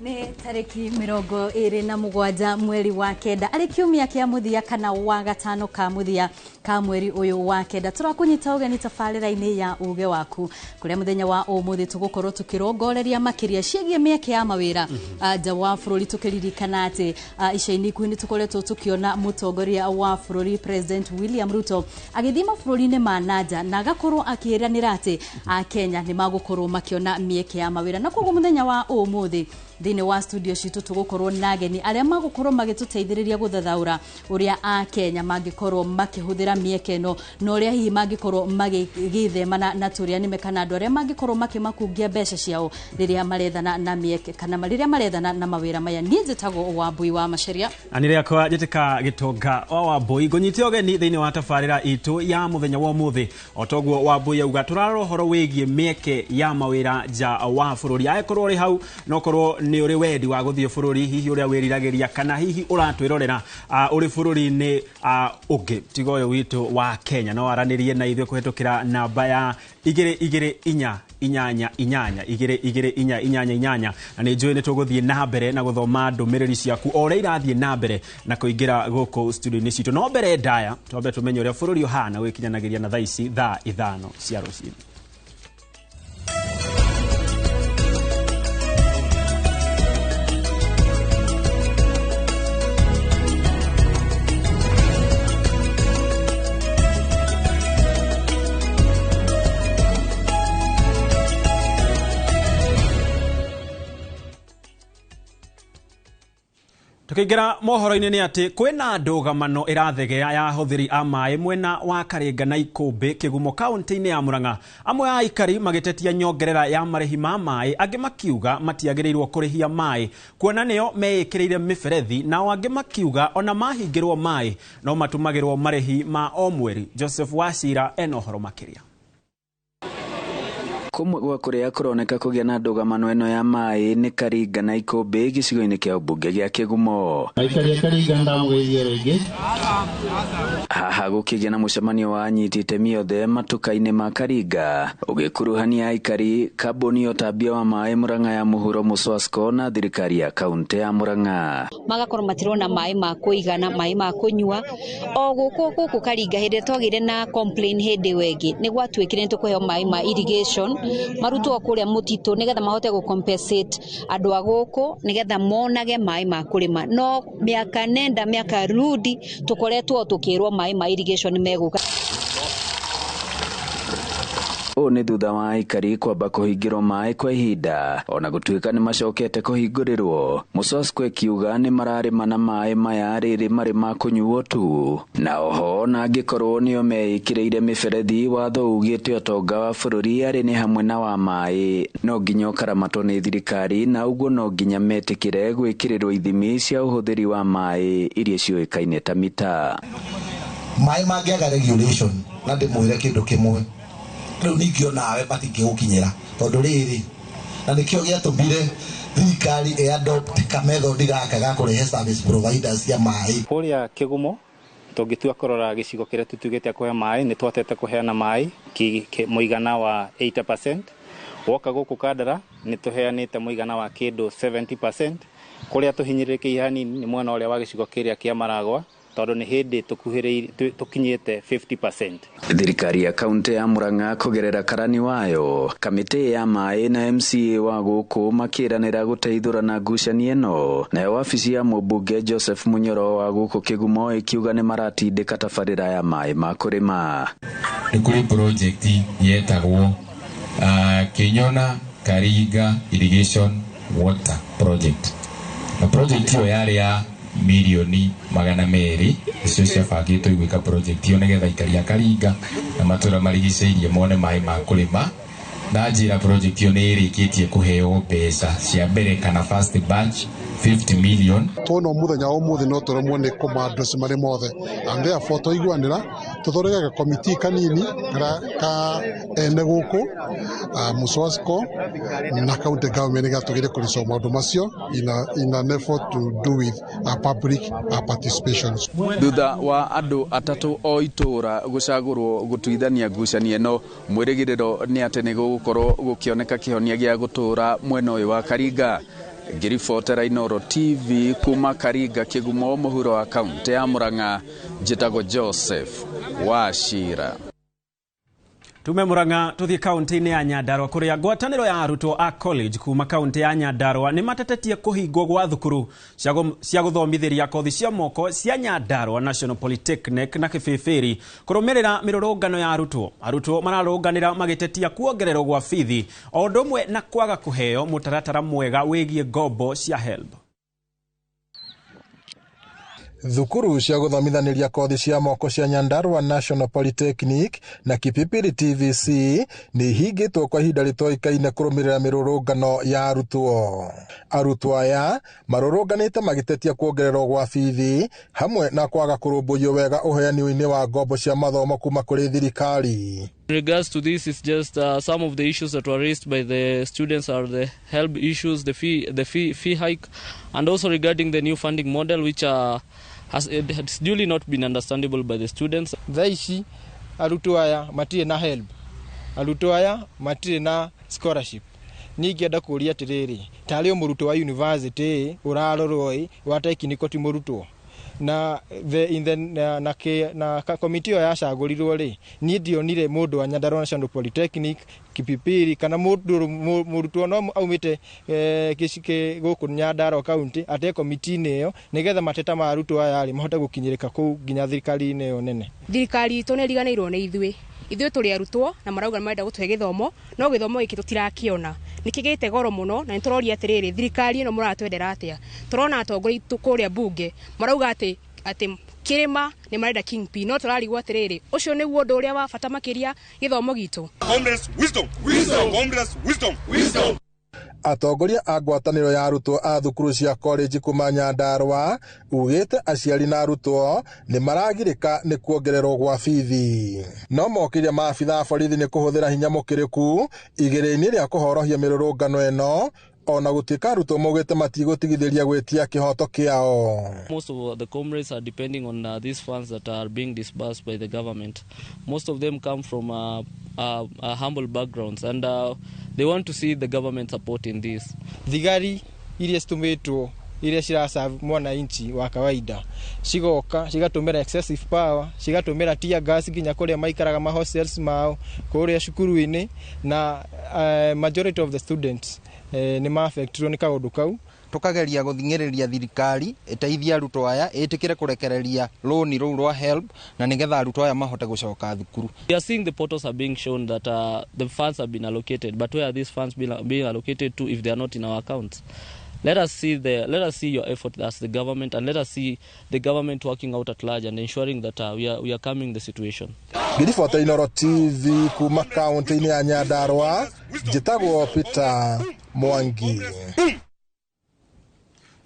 Nĩ tarĩki 27 mweri wa kenda, arĩ kiumia kĩa mũthia kana wa gatano ka mũthia ka mweri ũyũ wa kenda, tũrakũnyita ũgeni tabarĩra-inĩ ya Uge Waku, kũrĩa mũthenya wa ũmũthĩ tũgũkorwo tũkĩrongoreria makĩria ciĩgiĩ mĩeke ya mawĩra nja wa bũrũri, tũkĩririkana atĩ ica-inĩ ikuhĩ nĩ tũkoretwo tũkĩona mũtongoria wa bũrũri President William Ruto agĩthiĩ mabũrũri-inĩ ma nanja na agakorwo akĩĩranĩra atĩ Akenya nĩ magũkorwo makĩona mĩeke ya mawĩra. Na koguo mũthenya wa ũmũthĩ thĩinĩ wa studio citũ tũgũkorwo na ageni arĩa magũkorwo magĩtũteithĩrĩria gũthathaũra ũrĩa Akenya mangĩkorwo makĩhũthĩra mĩeke ĩno na ũrĩa hihi mangĩkorwo magĩthemana na tũrĩa nĩme kana andũ arĩa mangĩkorwo makĩmakungia mbeca ciao rĩrĩa marethana na mĩeke kana rĩrĩa marethana na mawĩra maya. Niĩ njĩtagwo Wambui wa Macharia. Na nĩ rĩakwa njĩtĩka Gĩtonga wa Wambui, ngũnyite ũgeni thĩinĩ wa tabarĩra itũ ya mũthenya wa ũmũthĩ. O toguo Wambui auga, tũrarora ũhoro wĩgiĩ mĩeke ya mawĩra nja wa bũrũri. Angĩkorwo ũrĩ hau no korwo nĩ ũrĩ wendi wa gũthiĩ bũrũri hihi ũrĩa wĩriragĩria, kana hihi ũratwĩrorera ũrĩ bũrũri-inĩ ũngĩ tiga ũyũ witũ wa Kenya, no aranĩrie na ithuĩ kũhetũkĩra namba ya 22488 22488, na nĩ njũĩ nĩ tũgũthiĩ na mbere na gũthoma ndũmĩrĩri ciaku o ũrĩa irathiĩ na mbere na kũingĩra gũkũ studio-inĩ citũ. No mbere ndaya twambe tũmenye ũrĩa bũrũri ũhana gwĩkinyanagĩria na thaa ici thaa 5 cia rũcinĩ. Tukĩingĩra mohoro-inĩ nĩ atĩ kwĩna ndũgamano ĩrathegea ya ahũthĩri a maĩ mwena wa Karinga na Ikũmbĩ Kĩgumo kaunti-inĩ ya Murang'a. Amwe a aikari magĩtetia nyongerera ya marĩhi ma maĩ, angĩ makiuga matiagĩrĩirwo kũrĩhia maĩ kuona nĩo meĩkĩrĩire mĩberethi, nao angĩ makiuga ona mahingĩrwo maĩ no matũmagĩrwo marĩhi ma o mweri. Joseph Wachira ena ũhoro makĩria. Kũmwe gwa kũrĩa kũroneka kũgĩa na ndũgamano ĩno ya maĩ nĩ Karinga na Ikũmbĩ gĩcigo-inĩ kĩa ũmbunge gĩa Kĩgumo. Aikari a Karinga ndamũgeithia rĩngĩ. Haha gũkĩgĩa na mũcemanio wa anyiti itemi othe matuka-inĩ ma Karinga ũgĩkuruhania aikari, kambuni ya ũtambia wa maĩ Murang'a ya mũhuro Muswasco na thirikari ya kaunti ya Murang'a. Magakorwo matirona maĩ ma kũigana, maĩ ma kũnyua. O gũkũ gũkũ Karinga hĩndĩ ĩrĩa twagĩire na complain hĩndĩ ĩyo ĩngĩ nĩ gwatuĩkire nĩ tũkũheo maĩ ma irrigation marutwo kũrĩa mũtitũ nĩgetha mahote gũ compensate andũ a gũkũ nĩgetha monage maĩ ma kũrĩma. No mĩaka nenda mĩaka rudi tũkoretwo tũkĩrwo maĩ ma irrigation megũka. Ũũ nĩ thutha wa aikari kwamba kũhingĩrwo maĩ kwa ihinda ona gũtuĩka nĩ macokete kũhingũrĩrwo. Muswasco ĩkiuga nĩ mararĩma na maĩ maya rĩrĩ marĩ ma kũnyuo tu, na oho na angĩkorwo nĩo meĩkĩrĩire mĩberethi, watho ugĩte ũtonga wa bũrũri arĩ nĩ hamwe na wa maĩ no nginya ũkaramatwo nĩ thirikari, na ũguo no nginya metĩkĩre gwĩkĩrĩrwo ithimi cia ũhũthĩri wa maĩ iria ciũĩkaine ta mita. Maĩ mangĩaga regulation, na ndĩmwĩre kĩndũ kĩmwe rĩu ningĩ onawe matingĩgũkinyĩra tondũ rĩrĩ na nĩkĩo gĩatũmire thirikari ĩ-adopt kamethodi gaka ga kũrehe service providers cia maĩ. Kũrĩa Kĩgumo tũngĩtua kũrora gĩcigo kĩrĩa tũtuĩkĩte kũhe maĩ nĩ twatete kũheana maĩ mũigana wa 80%. Woka gũkũ Kandara nĩ tũheanĩte mũigana wa kĩndũ 70%. Kũrĩa tũhinyĩrĩrĩkĩire hanini nĩ mwena ũrĩa wa gĩcigo kĩrĩa kĩa Maragwa tondũ nĩ hĩndĩ tũkinyĩte 50%. Thirikari ya kaunti ya Murang'a kũgerera karani wayo, kamĩtĩ ya maĩ na MCA wa gũkũ makĩranĩra gũteithũrana ngucanio ĩno. Nayo wabici ya mũmbunge Joseph Munyoro wa gũkũ Kĩgumo ĩkiuga nĩ maratindĩka tabarĩra ya maĩ ma kũrĩma. Nĩ kũrĩ project yetagwo Kinyona Karinga Irrigation Water Project, na project ĩyo yarĩ ya mirioni 200 icio ciabangĩtwo igwĩka project ĩyo nĩgetha aikari a Karinga na matũra marigicĩirie mone maĩ ma kũrĩma. Na njĩra project ĩyo nĩ ĩrĩkĩtie kũheo mbeca cia mbere kana first batch 50 million. Tuona mũthenya wa ũmũthĩ no tũremwo nĩ kũma-address marĩ mothe, and therefore twaiguanĩra tũthondeke committee kanini ka ene gũkũ Muswasco na county government nĩgetha tũgerie kũresolve maũndũ macio in an effort to do with public participation. Thutha wa andũ atatũ o itũra gũcagũrwo gũtuithania ngucanio ĩno, mwĩrĩgĩrĩro nĩ atĩ nĩ gũgũkorwo gũkĩoneka kĩhonia gĩa gũtũra mwena ũyũ wa Karinga. Ngĩribotera Inooro TV kuma Karinga Kĩgumo mũhuro wa kaunti ya Murang'a, njĩtagwo Joseph Wachira. Tume Murang'a tuthie kaunti-inĩ ya Nyandarua kũrĩa ngwatanĩro ya arutwo a college kuma kaunti ya Nyandarua nĩ matetetie kũhingwo gwa thukuru cia gũthomithĩria kothi cia moko cia Nyandarua National Polytechnic na Kĩbĩbĩri kũrũmĩrĩra mĩrũrũngano ya arutwo. Arutwo mararũrũnganĩra magĩtetia kuongererwo gwa bithi o ũndũ ũmwe na kwaga kũheo mũtaratara mwega wĩgiĩ ngombo cia HELB. Thukuru cia gũthomithanĩria kothi cia moko cia Nyandarua National Polytechnic na Kipipiri TVC nĩ ihingĩtwo kwa ihinda rĩtoĩkaine kũrũmĩrĩra mĩrũrũngano ya arutwo. Arutwo aya marũrũnganĩte magĩtetia kuongererwo gwa bithi hamwe na kwaga kũrũmbũiyo wega ũheani-inĩ wa ngombo cia mathomo kuma kũrĩ thirikari. In regards to this, it's just some of the issues that were raised by the students are the HELB issues, the fee hike, and also regarding the new funding model, which has duly not been understandable by the students. Thaa ici arutwo aya matirĩ na HELB, arutwo aya matirĩ na scholarship. Niĩ ingĩenda kũũria atĩrĩrĩ, tarĩ o mũrutwo wa university ũrarorwo ĩ wa technical ti mũrutwo na the in the na na komiti ĩyo yacagũrirwo rĩ, niĩ ndionire mũndũ wa Nyandarua National Polytechnic Kipipiri kana mũndũ mũrutwo no aumĩte gũkũ Nyandarua county ate komiti-inĩ ĩyo nĩgetha mateta ma arutwo aya rĩ mahote gũkinyĩrĩka kũu nginya thirikari-inĩ ĩyo nene. Thirikari itũ nĩ ĩriganĩirwo nĩ ithuĩ. Ithuĩ tũrĩ arutwo na marauga marenda gũtũhe gĩthomo no gĩthomo gĩkĩ tũtirakĩona. Nĩkĩgĩte goro mũno na nĩtũroria atĩrĩrĩ, thirikari ĩno mũratwendera atĩa? Tũrona atongoria aitũ kũrĩa bunge marauga atĩ kĩrĩma nĩ marenda kingpin, no tũrarigwo atĩrĩrĩ, ũcio nĩguo ũndũ ũrĩa wa bata makĩria gĩthomo gitũ. Comrades, wisdom, wisdom, comrades, wisdom, wisdom. Atongoria a ngwatanĩro ya arutwo a thukuru cia college kuma Nyandarua ugĩte aciari na arutwo nĩ maragirĩka nĩ kuongererwo gwa bithi. No mokĩria maabitha a borithi nĩ kũhũthĩra hinya mũkĩrĩku igĩrĩ-inĩ rĩa kũhorohia mĩrũrũngano ĩno ona gũtuĩka arutwo maugĩte matigũtigithĩria gwĩtia kĩhoto kĩao. Most of the comrades are depending on these funds that are being disbursed by the government. Most of them come from humble backgrounds and they want to see the government support in this. Thigari iria citumĩtwo iria ciraserve mwananchi wa kawaida cigoka cigatũmĩra excessive power, cigatũmĩra tear gas nginya kũrĩa maikaraga ma hostels mao kũrĩa cukuru-inĩ, na majority of the students nĩ ma-affectirwo nĩ kaũndũ kau. Tukageria gũthing'ĩrĩria thirikari ĩteithie arutwo aya ĩtĩkĩre kũrekereria rũni rũu rwa HELB na nĩgetha arutwo aya mahote gũcoka thukuru. We are seeing the portals are being shown that the funds have been allocated, but where are these funds being allocated to if they are not in our accounts? Let us see your effort as the government, and let us see the government working out at large and ensuring that we are calming the situation. Ngĩribota Inooro TV kuma kaunti-inĩ ya Nyandarua, njĩtagwo Peter Mwangi.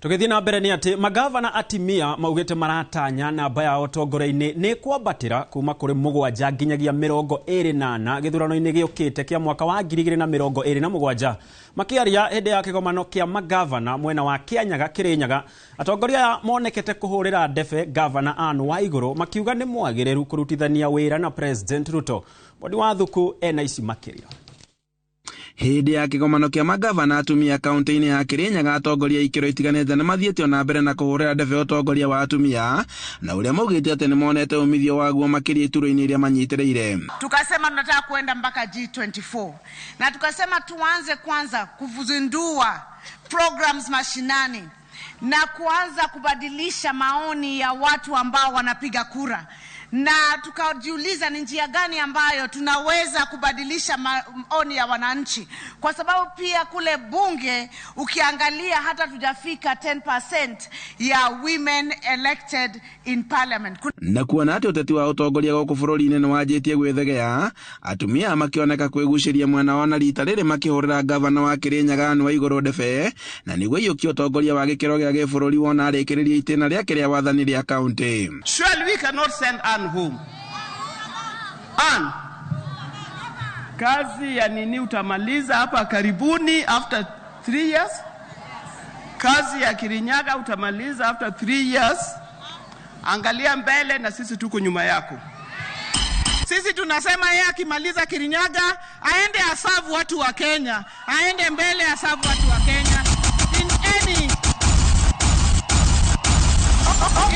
Tũgĩthiĩ na mbere nĩ atĩ magavana atimia maugĩte maratanya namba yao ũtongoria-inĩ nĩ kwambatĩra kuma kũrĩ 7 nginyagia 24 gĩthurano-inĩ gĩũkĩte kĩa mwaka wa 2027. Makĩaria hĩndĩ ya kĩgomano kĩa magavana mwena wa Kĩanyaga Kĩrĩnyaga, atongoria aya monekete kũhũrĩra ndebe gavana Anne Waigũrũ makiuga nĩ mwagĩrĩru kũrutithania wĩra na President Ruto. Bodi wa Thuku ena ici makĩria. Hĩndĩ ya kĩgomano kĩa magavana atumia kaunti-inĩ ya Kĩrĩnyaga, atongoria ikĩro itiganĩte nĩ mathiĩte ona mbere na kũhũrĩra ndebe ũtongoria wa atumia na ũrĩa maugĩte atĩ nĩ monete umithio waguo makĩria iturwa-inĩ iria manyitĩrĩire. Tukasema tunataka kuenda mpaka G24 na tukasema tuanze kwanza kuzindua programs mashinani na kuanza kubadilisha maoni ya watu ambao wanapiga kura, na tukajiuliza ni njia gani ambayo tunaweza kubadilisha maoni ya wananchi, kwa sababu pia kule bunge ukiangalia hata tujafika 10% ya women elected in parliament. Na kuona atĩ ũteti wa ũtongoria gũkũ bũrũri-inĩ nĩ wanjĩtie gwĩthegea, atumia makĩoneka kwĩgucĩria mwena wao na rita rĩrĩ makĩhũrĩra gavana wa Kĩrĩnyaga Anne Waigũrũ ndebe na nĩguo iyũkie ũtongoria wa gĩkĩro gĩa gĩbũrũri wona arĩkĩrĩria itĩna rĩake rĩa wathani rĩa kaunti. Surely we cannot send Anne home. Anne, kazi ya nini utamaliza hapa karibuni after 3 years? Kazi ya Kirinyaga utamaliza after 3 years. Angalia mbele na sisi tuko nyuma yako. Sisi tunasema yeye akimaliza Kirinyaga aende asavu watu wa Kenya, aende mbele asavu watu wa Kenya. In any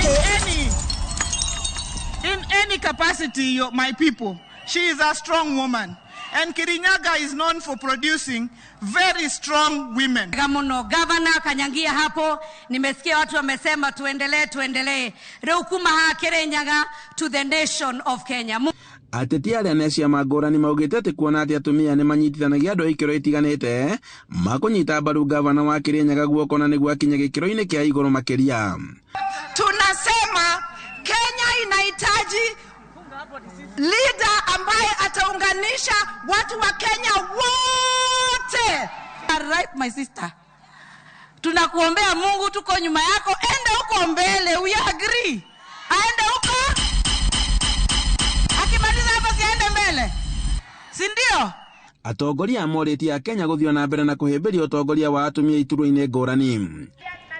in any in any capacity, my people, she is a strong woman. And Kirinyaga is known for producing very strong women. Wega muno. Gavana Kanyangia hapo, nimesikia watu wamesema tuendelee, tuendelee. Riu kuma haha Kirinyaga to the nation of Kenya. Ateti arĩa nĩ ciama ngũrani maugĩte atĩ kuona atĩ atumia nĩ manyitithanagia andũ a ikĩro itiganĩte makũnyita mbaru gavana wa Kĩrĩnyaga guoko na nĩguo akinye gĩkĩro-inĩ kĩa igũrũ makĩria. Tunasema Kenya inahitaji leader ambaye ataunganisha watu wa Kenya wote. Right, my sister. Tunakuombea Mungu, tuko nyuma yako, enda huko mbele, we agree. Aende huko. Akimaliza hapa si aende mbele. Si ndio? Atongoria morĩtie a Kenya gũthiĩ na mbere na kũhĩmbĩria ũtongoria wa atumia iturwa-inĩ ngũrani.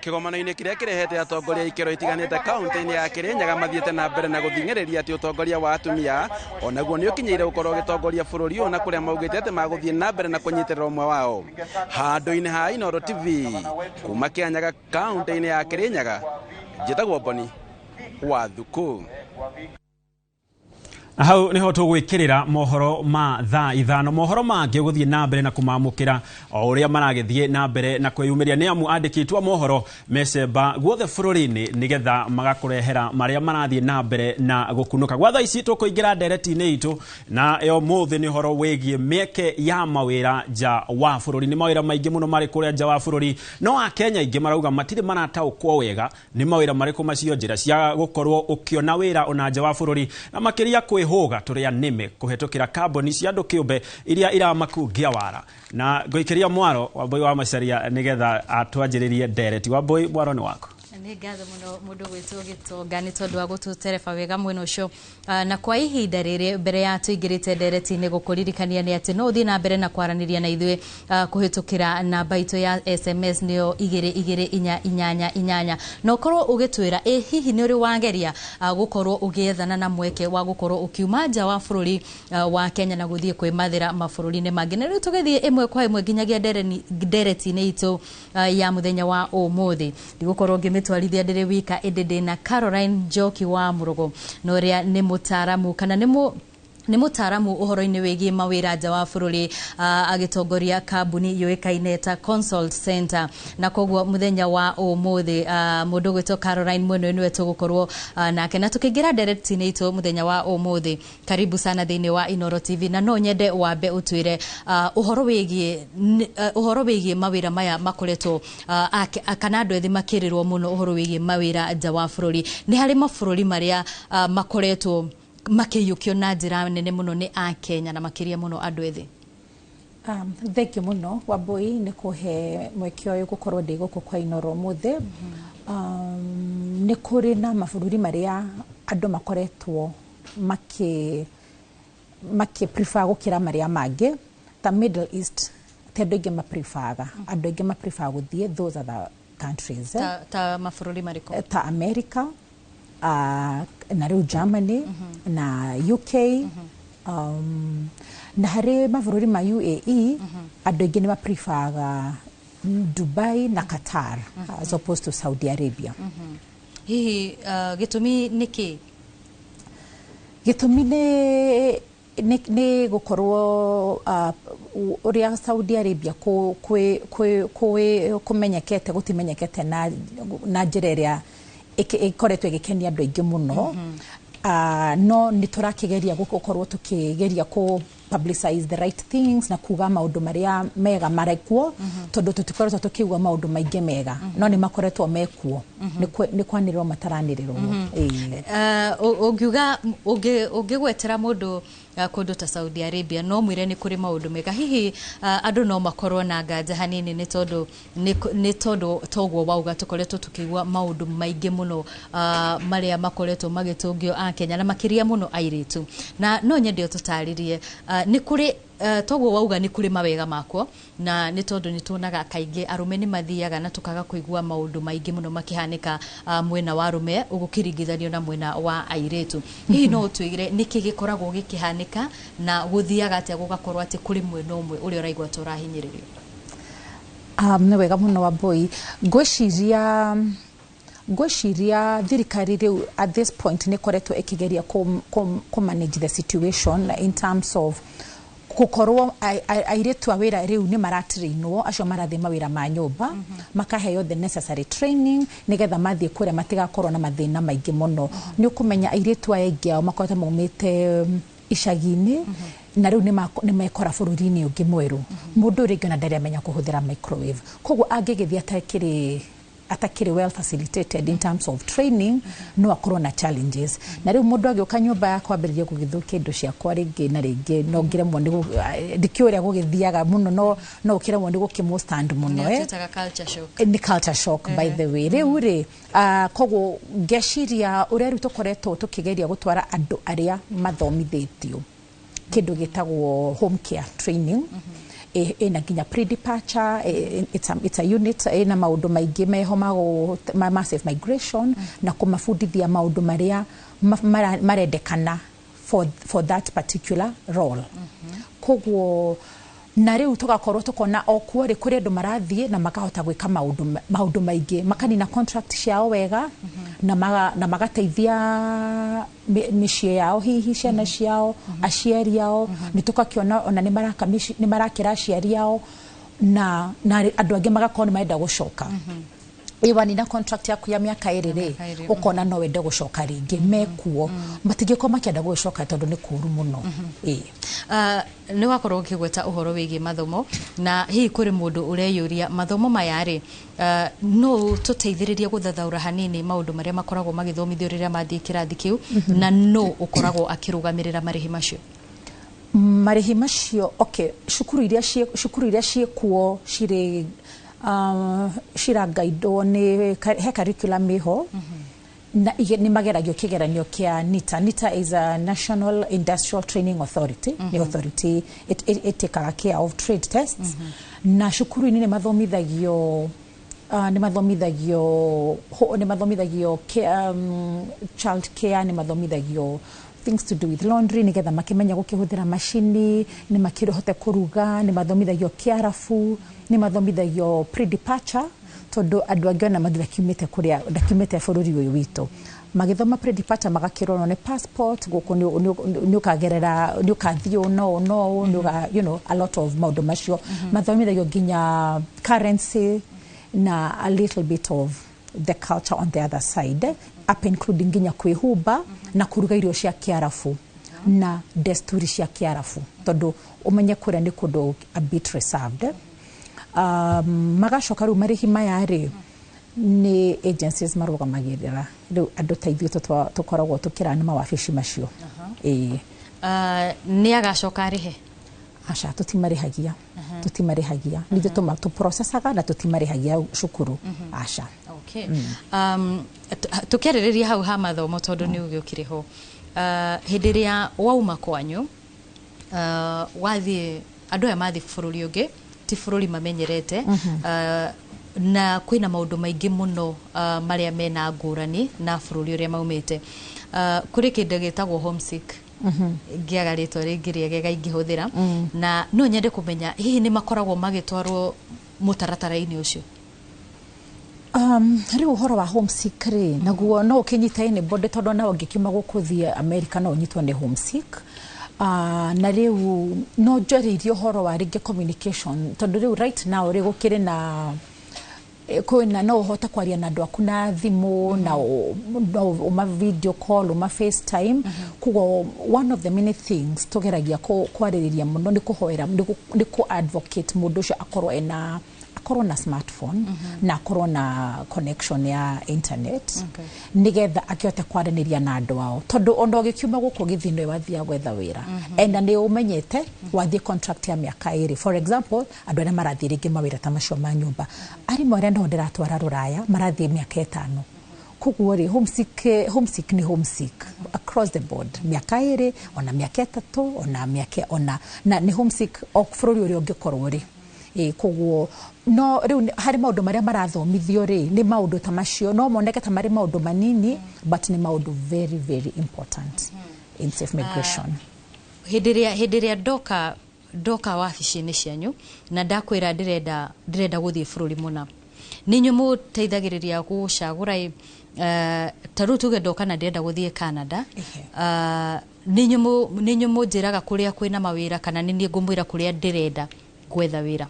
Kĩgomano-inĩ kĩrĩa kĩrehete atongoria ikĩro itiganĩte kaunti-inĩ ya Kĩrĩnyaga mathiĩte na mbere na gũthing'ĩrĩria atĩ ũtongoria wa atumia onaguo nĩ ũkinyĩire gũkorwo ũgĩtongoria bũrũri ũyũ na kũrĩa maugĩte atĩ magũthiĩ na mbere na kũnyitĩrĩra ũmwe wao. Handũ-inĩ ha Inooro TV kuma Kĩanyaga kaunti-inĩ ya Kĩrĩnyaga, njĩtagwo Boni wa Thuku. Na hau niho tũgwĩkĩrĩra mohoro ma thaa 5. Mohoro mangĩ ũgũthiĩ na mbere na kũmamũkĩra o ũrĩa maragĩthiĩ na mbere na kwĩyumĩria, nĩ amu andĩkĩtwo a mohoro mecemba guothe bũrũri-inĩ nĩgetha magakũrehera marĩa marathiĩ na mbere na gũkunũka. Gwa thaa ici tũkũingĩra ndereti-inĩ itũ na yo mũthĩ nĩ ũhoro wĩgiĩ mĩeke ya mawĩra nja wa bũrũri. Nĩ mawĩra maingĩ mũno marĩ kũrĩa nja wa bũrũri, no akenya aingĩ marauga matirĩ marataũkwo wega nĩ mawĩra marĩkũ macio, njĩra cia gũkorwo ũkĩona wĩra ona nja wa bũrũri, na makĩria kwĩhũga tũrĩa nĩme kũhetũkĩra kambuni cia andũ kĩũmbe iria iramakungia wara. Na ngũikĩria mwaro Wambui wa Macaria nĩgetha atwanjĩrĩrie ndereti. Wambui, mwaro nĩ waku. Nĩ ngatho mũno mũndũ gwĩtwo Gĩtonga nĩ tondũ wa gũtũtereba wega mwena ũcio. Na kwa ihinda rĩrĩ mbere ya tũingĩrĩte ndereti-inĩ, gũkũririkania nĩ atĩ no ũthiĩ na mbere na kwaranĩria na ithuĩ kũhĩtũkĩra namba itũ ya SMS, nĩyo 22488, na ũkorwo ũgĩtwĩra ĩ hihi nĩ ũrĩ wageria gũkorwo ũgĩethana na mweke wa gũkorwo ũkiuma nja wa bũrũri wa Kenya na gũthiĩ kwĩmathĩra mabũrũri-inĩ mangĩ. Na rĩu tũgĩthiĩ ĩmwe kwa ĩmwe nginyagia ndereti-inĩ itũ ya mũthenya wa ũmũthĩ, ndigũkorwo ngĩmĩtwarithia ndĩrĩ wika, ĩndĩ ndĩna Caroline Njoki wa Mũrũgũ, na ũrĩa nĩ mũtaaramu kana nĩ mũtaaramu ũhoro-inĩ wĩgiĩ mawĩra nja wa bũrũri, agĩtongoria kambuni yũĩkaine ta Consult Center. Na koguo mũthenya wa ũmũthĩ mũndũ ũgwĩtwo Caroline mwena nĩwe tũgũkorwo nake na tũkĩingĩra ndereti-inĩ itũ mũthenya wa ũmũthĩ. Karibu sana thĩinĩ wa Inooro TV, na no nyende wambe ũtwĩre ũhoro wĩgiĩ mawĩra maya makoretwo kana andũ ethĩ makĩrĩrwo mũno ũhoro wĩgiĩ mawĩra nja wa bũrũri. Nĩ harĩ mabũrũri marĩa makoretwo makĩiyũkio na njĩra nene mũno nĩ akenya na makĩria mũno andũ ethĩ? Thank you mũno, Wambui, nĩ kũhe mweke ũyũ gũkorwo ndĩ gũkũ kwa Inooro ũmũthĩ. Nĩ kũrĩ na mabũrũri marĩa andũ makoretwo makĩ prefer gũkĩra marĩa mangĩ, ta Middle East. Ti andũ aingĩ maprefaga, andũ aingĩ maprefer gũthiĩ those other countries, eh. Ta mabũrũri marĩkũ? Ta America, na rĩu Germany na UK, na harĩ mabũrũri ma UAE, andũ aingĩ nĩ maprefaga Dubai na Qatar as opposed to Saudi Arabia. Hihi gĩtũmi nĩ kĩ? Gĩtũmi nĩ gũkorwo ũrĩa Saudi Arabia kũmenyekete gũtimenyekete na njĩra ĩrĩa ĩkoretwo ĩgĩkenia andũ aingĩ mũno. No nĩ tũrakĩgeria gũkorwo tũkĩgeria kũ publicize the right things na kuga maũndũ marĩa mega marekuo, tondũ tũtikoretwo tũkiuga maũndũ maingĩ mega, no nĩ makoretwo mekuo, nĩ kwanĩrĩrwo mataranĩrĩrwo. Ĩĩ. Ũngiuga ũngĩgwetera mũndũ kũndũ ta Saudi Arabia, no mwĩre nĩ kũrĩ maũndũ mega, hihi andũ no makorwo na nganja hanini nĩ tondũ toguo wauga tũkoretwo tũkĩigua maũndũ maingĩ mũno marĩa makoretwo magĩtũngio a Kenya na makĩria mũno airĩtu. Na no nyende ũtũtarĩrie nĩ kũrĩ toguo wauga nĩ kũrĩ mawega makuo, na nĩ tondũ nĩ tuonaga kaingĩ arũme nĩ mathiaga na tũkaga kũigua maũndũ maingĩ mũno makĩhanĩka mwena wa arũme ũgũkĩringithanio na mwena wa airĩtu. Hihi no ũtwĩre nĩkĩ gĩkoragwo gĩkĩhanĩka na gũthiaga atĩa gũgakorwo atĩ kũrĩ mwena ũmwe ũrĩa ũraigua ta ũrahinyĩrĩrio? Nĩ wega mũno, Wambui. Ngwĩciria thirikari rĩu at this point nĩ ĩkoretwo ĩkĩgeria kũ manage the situation in terms of gũkorwo airĩtu a wĩra rĩu nĩ maratrainwo, acio marathiĩ mawĩra ma nyũmba makaheo the necessary training nĩgetha mathiĩ kũrĩa matigakorwo na mathĩna maingĩ mũno. Nĩ ũkũmenya airĩtu aya aingĩ ao makoretwo maumĩte icagi-inĩ na rĩu nĩ mekora bũrũri-inĩ ũngĩ mwerũ. Mũndũ rĩngĩ ona ndarĩ amenya kũhũthĩra microwave, koguo angĩgĩthiĩ atakĩrĩ well facilitated in terms of training, no akorwo na challenges. Na rĩu mũndũ agĩũka nyũmba yakwa ambĩrĩrie gũgĩthũkia indo ciakwa rĩngĩ na rĩngĩ, no ngĩremwo nĩ ndikĩũĩ ũrĩa gũgĩthiaga mũno, no ũkĩremwo nĩ gũkĩmũ stand mũno, eh. Twĩtaga culture shock. Nĩ culture shock, by the way. Rĩu rĩ, koguo ngeciria ũrĩa rĩu tũkoretwo tũkĩgeria gũtwara andũ arĩa mathomithĩtio kĩndũ gĩtagwo home care training, ĩna nginya pre-departure, it's a unit ĩna maũndũ maingĩ meho ma massive migration na kũmabundithia maũndũ marĩa marendekana for that particular role. Koguo na rĩu tũgakorwo tũkona o kuo rĩ, kũrĩ andũ marathiĩ na makahota gwĩka maũndũ maingĩ, makanina contract ciao wega na magateithia mĩciĩ yao, hihi ciana ciao, aciari ao. Nĩ tũgakĩona ona nĩ maraka nĩ marakĩra aciari ao na andũ angĩ magakorwo nĩ marenda gũcoka. Ĩ wanina contract yaku ya mĩaka 2 rĩ, Mĩaka 2, ũkona no wende gũcoka rĩngĩ. Mekuo matingĩkorwo makĩenda gũgĩcoka tondũ nĩ kũũru mũno, ĩ. Nĩ wakorwo ũkĩgweta ũhoro wĩgiĩ mathomo, na hihi kũrĩ mũndũ ũreyũria mathomo maya rĩ, no tũteithĩrĩrie gũthathaũra hanini maũndũ marĩa makoragwo magĩthomithio rĩrĩa mathiĩ kĩrathi kĩu, na no ũkoragwo akĩrũgamĩrĩra marĩhi macio? Marĩhi macio, okay, cukuru iria ciĩkuo cirĩ cirangaidwo nĩ he curriculum ĩho na nĩ mageragio kĩgeranio kĩa NITA. NITA is a National Industrial Training Authority. Nĩ authority ĩtĩkaga care of trade tests. Na cukuru-inĩ nĩ mathomithagio child care, nĩ mathomithagio things to do with laundry nĩgetha makĩmenya gũkĩhũthĩra macini, nĩ makĩhote kũruga, nĩ mathomithagio kĩarabu, nĩ mathomithagio pre-departure, tondũ andũ angĩ ona ndakiumĩte kũrĩa, ndakiumĩte bũrũri ũyũ witũ. Magĩthoma pre-departure magakĩrwo no nĩ passport gũkũ nĩ ũkagerera, nĩ ũkathiĩ ũũ no ũũ no ũũ nĩ ũga a lot of maũndũ macio. Mathomithagio nginya currency na a little bit of the culture on the other side, up including nginya kwĩhumba na kũruga irio cia kĩarabu na desturi cia kĩarabu, tondũ ũmenye kũrĩa nĩ kũndũ a bit reserved. Magacoka rĩu marĩhi maya rĩ, nĩ agencies marũgamagĩrĩra. Rĩu andũ ta ithuĩ tũkoragwo tũkĩrana mawabici macio, ĩĩ. Nĩ agacoka arĩhe? Aca, tũtimarĩhagia, tũtimarĩhagia. Nithuĩ tũprocessaga na tũtimarĩhagia cukuru, aca. Okay. Tũkĩarĩrĩria hau ha mathomo, tondũ nĩ ũgĩũkire ho, hĩndĩ ĩrĩa wauma kwanyu, wathiĩ, andũ aya mathiĩ bũrũri ũngĩ, ti bũrũri mamenyerete, na kwĩna maũndũ maingĩ mũno marĩa mena ngũrani na bũrũri ũrĩa maumĩte. Kũrĩ kĩndũ gĩtagwo homesick, ngĩaga rĩtwa rĩngĩ rĩegega ingĩhũthĩra, na no nyende kũmenya hihi nĩ makoragwo magĩtwarwo mũtaratara-inĩ ũcio? Rĩu ũhoro wa homesick rĩ, naguo no ũkĩnyita anybody, tondũ nawe ũngĩkiuma gũkũ ũthiĩ America no ũnyitwo nĩ homesick. Na rĩu no njarĩirie ũhoro wa rĩngĩ communication, tondũ rĩu right now rĩ, gũkĩrĩ na kwĩna no ũhote kwaria na andũ aku na thimũ na no ũma video call, ũma FaceTime. Koguo one of the many things tũgeragia kwarĩrĩria mũno nĩ kũhoera, nĩ kũ advocate mũndũ ũcio akorwo ena, akorwo na smartphone na akorwo na connection ya internet nĩgetha akĩhote kwaranĩria na andũ ao, tondũ ona ũgĩkiuma gũkũ ũgĩthiĩ nĩwe wathiaga gwetha wĩra enda nĩ ũmenyete wathiĩ contract ya mĩaka 2, for example. Andũ arĩa marathiĩ rĩngĩ mawĩra ta macio ma nyũmba, arimũ arĩa no ndĩratwara rũraya marathiĩ mĩaka 5. Koguo rĩ, homesick, homesick nĩ homesick across the board, mĩaka 2, ona mĩaka 3, ona mĩaka ona na nĩ homesick o bũrũri ũrĩa ũngĩkorwo rĩ. Ĩ koguo no rĩu harĩ maũndũ marĩa marathomithio rĩ, nĩ maũndũ ta macio no moneke ta marĩ maũndũ manini, but nĩ maũndũ very very important in safe migration. Hĩndĩ ĩrĩa ndoka Ndoka wabici-inĩ cianyu na ndakwĩra ndĩrenda gũthiĩ bũrũri mũna, nĩ inyuĩ mũteithagĩrĩria gũcagũra ĩ, ta rĩu tuge ndoka na ndĩrenda gũthiĩ Canada, nĩ inyuĩ mũnjĩraga kũrĩa kwĩna mawĩra kana nĩ niĩ ngũmwĩra kũrĩa ndĩrenda gwetha wĩra?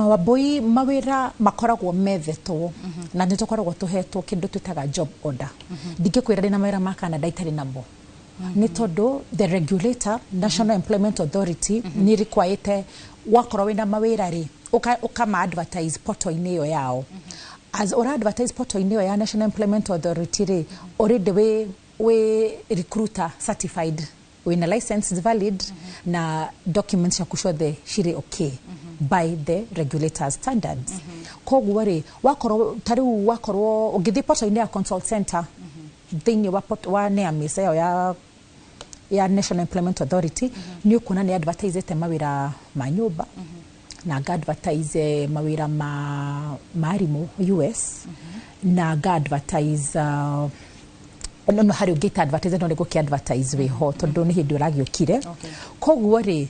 Wambui, mawĩra makoragwo methetwo na nĩ tũkoragwo tũhetwo kĩndũ twĩtaga job order. Ndingĩkwĩra ndĩna mawĩra ma Canada itarĩ namo, nĩ tondũ the regulator, National Employment Authority, nĩ requirete wakorwo wĩna mawĩra rĩ, ũkama advertise portal-inĩ ĩyo yao. As ũra advertise portal-inĩ ĩyo ya National Employment Authority rĩ, already wĩ recruiter certified, wĩna license valid na documents ciaku ciothe cirĩ okay by the regulator standards. Koguo rĩ, wakorwo ta rĩu wakorwo ũngĩthiĩ portal-inĩ ya consult center thĩinĩ wa NEAMIS ĩyo ya National Employment Authority, nĩ ũkuona nĩ advertisete mawĩra ma nyũmba na nga advertise mawĩra ma arimũ US na nga advertise no harĩ ũngĩ ita advertise, no nĩ gũkĩ advertise wĩho tondũ nĩ hĩndĩ ũragĩũkire. Koguo rĩ,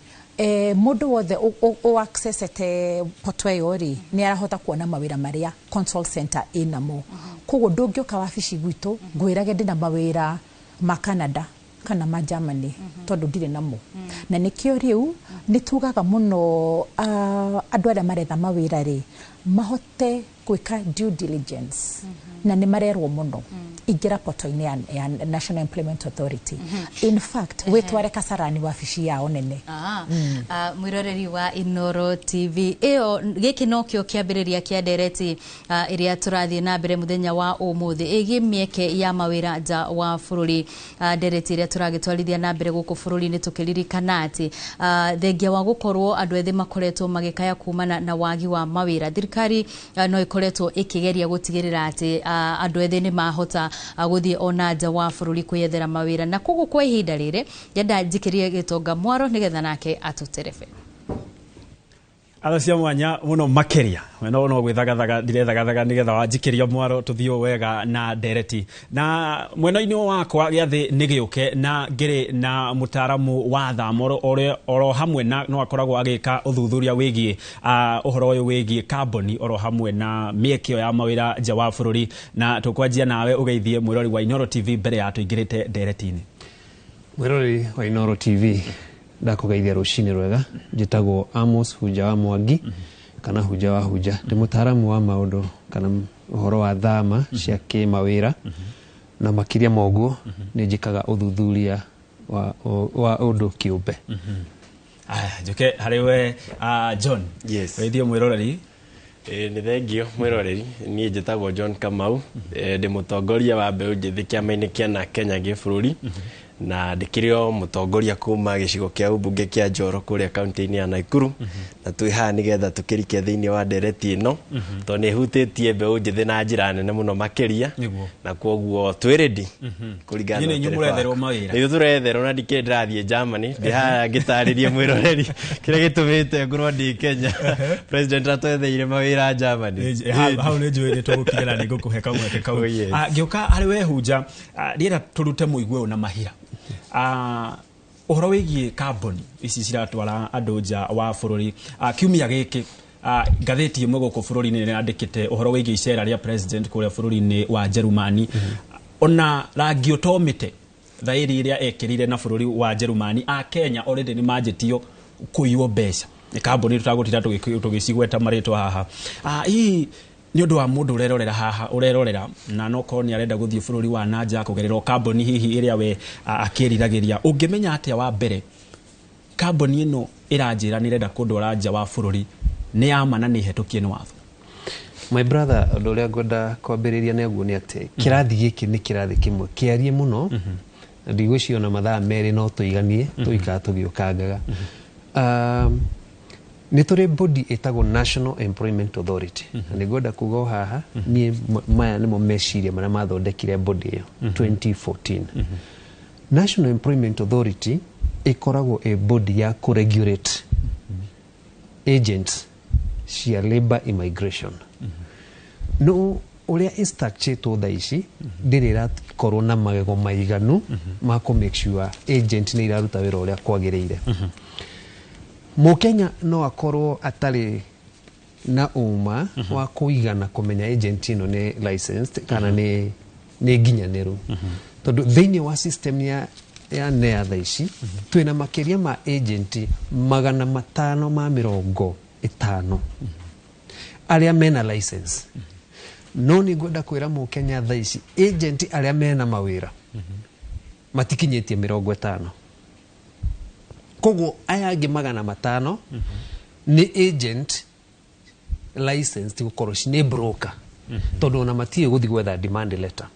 mũndũ wothe ũ accessete portal ĩyo rĩ, nĩ arahota kuona mawĩra marĩa consult center ĩnamo. Koguo ndũngĩũka wabici gwitũ ngwĩrage ndĩna mawĩra ma Canada kana ma Germany tondũ ndirĩ namo. Na nĩkĩo rĩu nĩ tugaga mũno andũ arĩa maretha mawĩra rĩ, mahote gwĩka due diligence na nĩ marerwo mũno ingĩra portal-inĩ ya National Employment Authority. In fact, wĩtware Kasarani wabici yao nene. Mwĩroreri wa Inoro TV, ĩyo gĩkĩ nokĩo kĩambĩrĩria kĩa ndereti ĩrĩa tũrathiĩ na mbere mũthenya wa ũmũthĩ ĩgiĩ mĩeke ya mawĩra nja wa bũrũri, ndereti ĩrĩa tũragĩtwarithia na mbere gũkũ bũrũri-inĩ tũkĩririkana atĩ thengia wa gũkorwo andũ ethĩ makoretwo magĩkaya kumana na wagi wa mawĩra, thirikari no ĩkoretwo ĩkĩgeria gũtigĩrĩra atĩ andũ ethĩ nĩ mahota gũthiĩ ona nja wa bũrũri kwĩyethera mawĩra. Na koguo kwa ihinda rĩrĩ ndĩrenda njikĩrie Gĩtonga Mwaro nĩgetha nake atũterebe. Atha cia mwanya muno makeria no gwithagathaga ndirethagaathaga nigetha wanjikĩrio mwaro tuthiĩ wega na ndereti na mwena-inĩ wakwa gĩathĩ nĩ gĩũke na ngĩrĩ na mũtaaramu wa thama oro hamwe na no akoragwo agĩka ũthuthuria wĩgiĩ ũhoro ũyũ wĩgiĩ kamboni oro hamwe na mĩeke ya mawĩra nja wa bũrũri. Na tũkwanjia nawe ũgeithie mwĩrori wa Inoro TV mbere ya tũingĩrĩte ndereti-inĩ. Mwĩrori wa Inoro TV, ndakũgeithia rũcinĩ rwega. Njĩtagwo Amos Hunja wa Mwangi kana Hunja wa Hunja, ndĩ mũtaaramu wa maũndũ kana ũhoro wa thama cia kĩmawĩra, na makĩria ma ũguo nĩ njĩkaga ũthuthuria wa ũndũ kĩũmbe. Aya, njoke harĩ we John. Yes. Weithie mwĩroreri. Nĩ thengio mwĩroreri, niĩ njĩtagwo John Kamau, ndĩ mũtongoria wa mbeũ njĩthĩ kĩama-inĩ kĩa na Kenya gĩbũrũri, na ndĩkĩrĩ o mũtongoria kuma gĩcigo kĩa ũmbunge kĩa Njoro kũrĩa kaunti-inĩ ya Nakuru. Na twĩ haha nĩgetha tũkĩrike thĩinĩ wa ndereti ĩno tondũ nĩ ĩhutĩtie mbeũ njĩthĩ na njĩra nene mũno makĩria, na kwoguo twĩ ready kũringana na Inyuĩ nĩ inyuĩ mũretherwo mawĩra. Nĩ ithuĩ tũretherwo na ndikĩrĩ ndĩrathiĩ Germany, ndĩ haha ngĩtarĩria mwĩroreri kĩrĩa gĩtũmĩte ngorwo ndĩ Kenya. President atwetheire mawĩra Germany. Hau nĩ njũĩ nĩ tũgũkinya na nĩ ngũkũhe kamweke kau. Oh, yes. Ngĩũka harĩ we Hunja, ndĩrenda tũrute mũigue ũyũ na mahira. Ũhoro wĩgiĩ kamboni ici ciratwara andũ nja wa bũrũri. Kiumia gĩkĩ ngathĩti ĩmwe gũkũ bũrũri-inĩ nĩ yandĩkĩte ũhoro wĩgiĩ icera rĩa president kũrĩa bũrũri-inĩ wa Jerumani. Ona rangi ũtomĩte thaĩri ĩrĩa ekĩrire na bũrũri wa Jerumani, a Kenya already nĩ manjĩtio kũiywo mbeca nĩ kamboni tũtagũtinda tũgĩcigweta marĩtwa haha. Hihi nĩ ũndũ wa mũndũ ũrerorera haha, ũrerorera na no korwo nĩ arenda gũthiĩ bũrũri wa na nja kũgerera kamboni hihi ĩrĩa we akĩriragĩria, ũngĩmenya atĩa wa mbere kamboni ĩno ĩranjĩra nĩ ĩrenda kũndwara nja wa bũrũri nĩ ya ma na nĩ ĩhetũkie nĩ watho? My brother, ũndũ ũrĩa ngwenda kwambĩrĩria naguo nĩ atĩ kĩrathi gĩkĩ nĩ kĩrathi kĩmwe kĩarie mũno, na ndigwĩciria ona mathaa merĩ no tũiganie tũikara tũgĩũkangaga. Nĩ tũrĩ body ĩtagwo National Employment Authority, na nĩ ngwenda kuga o haha niĩ maya nĩmo meciria marĩa mathondekire body ĩyo 2014. National Employment Authority ĩkoragwo ĩ body ya kũregulate agents cia labor immigration. No Ũrĩa ĩstructuretwo thaa ici, ndĩrĩ ĩrakorwo na magego maiganu ma kũ make sure agent nĩ iraruta wĩra ũrĩa kwagĩrĩire. Mũkenya no akorwo atarĩ na ũma wa kũigana kũmenya agent ĩno nĩ licensed kana nĩ nginyanĩru, tondũ thĩinĩ wa system ya NEA thaa ici twĩna makĩria ma agent 550 arĩa mena license. No nĩ ngwenda kwĩra mũkenya, thaa ici agent arĩa mena mawĩra matikinyĩtie 50. Koguo aya angĩ 500 nĩ agent licensed gũkorwo nĩ broker, tondũ ona matirĩ gũthiĩ gwetha demand letter,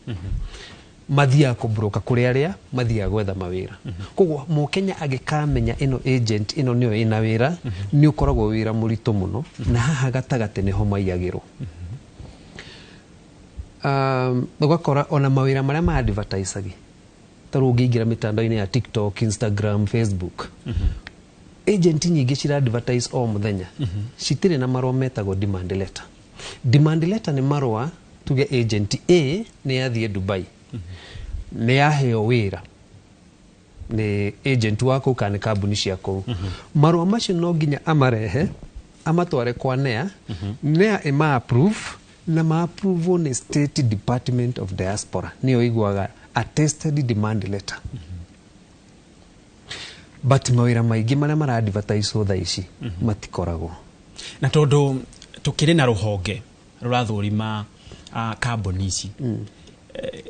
mathiaga kũbroka kũrĩ arĩa mathiaga gwetha mawĩra. Koguo mũkenya agĩkamenya ĩno agent ĩno nĩyo ĩna wĩra, nĩ ũkoragwo wĩra mũritũ mũno, na haha gatagatĩ nĩho maiyagĩrwo. Ũgakora ona mawĩra marĩa ma advertisagi, ta rĩu ũngĩingĩra mĩtandao-inĩ ya TikTok, Instagram, Facebook, agent nyingĩ cira advertise o mũthenya, citirĩ na marũa metagwo demand letter. Demand letter nĩ marũa, tuge agent A nĩ yathiĩ Dubai, nĩ yaheo wĩra nĩ agent wa kũu kana nĩ kambuni cia kũu. Marũa macio no nginya amarehe, amatware kwa NEA, NEA ĩma approve, na ma approve nĩ State Department of Diaspora, nĩyo iguaga attested demand letter. But mawĩra maingĩ marĩa mara advertise thaa ici matikoragwo. Na tondũ tũkĩrĩ na rũhonge rũrathũrima kambuni ici,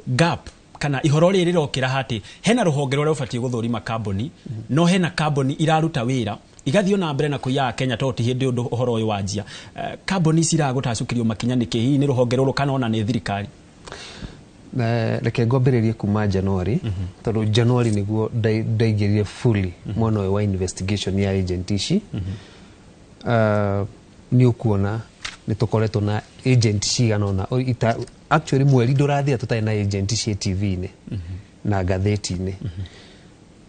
gap kana ihoro rĩrĩ rĩrokĩra hatĩ hena rũhonge rũrĩa rũbatiĩ gũthũrima kambuni, no hena kambuni iraruta wĩra igathiĩ na mbere na kũiya Kenya, tondũ ti hĩndĩ ũndũ ũhoro ũyũ wanjia. Kambuni ici iragũtacũkĩrio makinya nĩkĩ? Hihi nĩ rũhonge rũrũ kana ona nĩ thirikari? Reke ngwambĩrĩrie kuma January, tondũ January nĩguo ndaingĩrire fully mwena ũyũ wa investigation ya agent ici. Nĩ ũkuona nĩ tũkoretwo na agent cigana ũna. Actually mweri ndũrathira tũtarĩ na agent ciĩ TV-inĩ na ngathĩti-inĩ.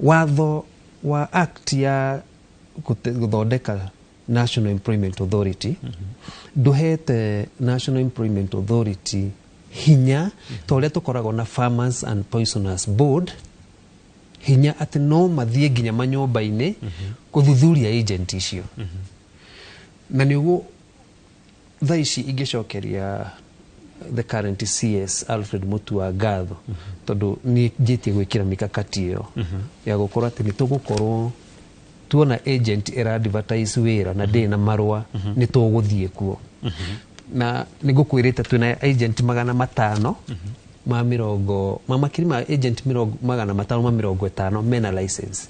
Watho wa act ya gũthondeka National Employment Authority ndũhete National Employment Authority hinya ta ũrĩa tũkoragwo na Farmers and Poisoners Board, hinya atĩ no mathiĩ nginya manyũmba-inĩ gũthuthuria agent icio. Na nĩguo thaa ici ingĩcokeria the current CS Alfred Mutua ngatho, tondũ nĩ njĩtie gwĩkĩra mikakati ĩyo ya gũkorwo atĩ nĩ tũgũkorwo tuona agent ĩra advertise wĩra na ndĩrĩ na marũa, nĩ tũgũthiĩ kuo. Na nĩ ngũkwĩrĩte twĩna agent 550 ma makĩria ma agent 550 mena license.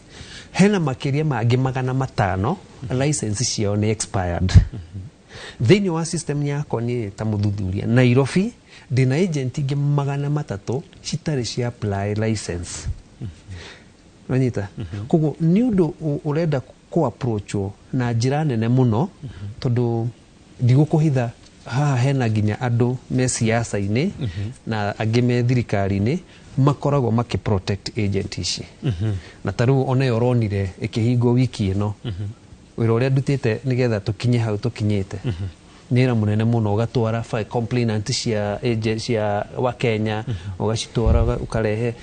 Hena makĩria mangĩ 500 license ciao nĩ expired. Thĩinĩ wa system yakwa niĩ ta mũthuthuria Nairobi, ndĩna agent ingĩ 300 citarĩ cia apply license. Wanyita? Koguo nĩ ũndũ ũrenda kũ approachwo na njĩra nene mũno, tondũ ndigũkũhitha haha hena nginya andũ me siasa-inĩ na angĩ me thirikari-inĩ makoragwo makĩ protect agent ici. Na ta rĩu ona ĩyo ũronire ĩkĩhingwo wiki ĩno, wĩra ũrĩa ndutĩte nĩgetha tũkinye hau tũkinyĩte nĩ wĩra mũnene mũno. Ũgatwara complainant cia agent cia wa Kenya, ũgacitwara, ũkarehe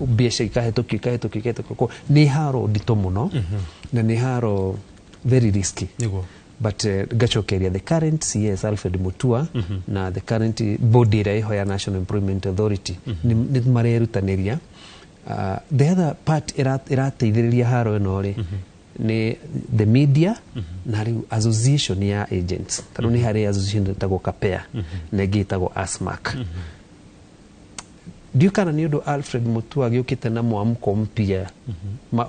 mbeca, ikahĩtũkio, ikahĩtũkio, ikahĩtũkio. Nĩ haro nditũ mũno na nĩ haro very risky. But ngacokeria the current CS Alfred Mutua na the current body ĩrĩa ĩho ya National Employment Authority nĩ marerutanĩria. The other part ĩrateithĩrĩria haro ĩno rĩ, nĩ the media na rĩu association ya agents. Ta rĩu nĩ harĩ association ĩtagwo Kapea na ĩngĩ ĩtagwo ASMAC. Ndiũ kana nĩ ũndũ Alfred Mutua agĩũkĩte na mwamko mpya,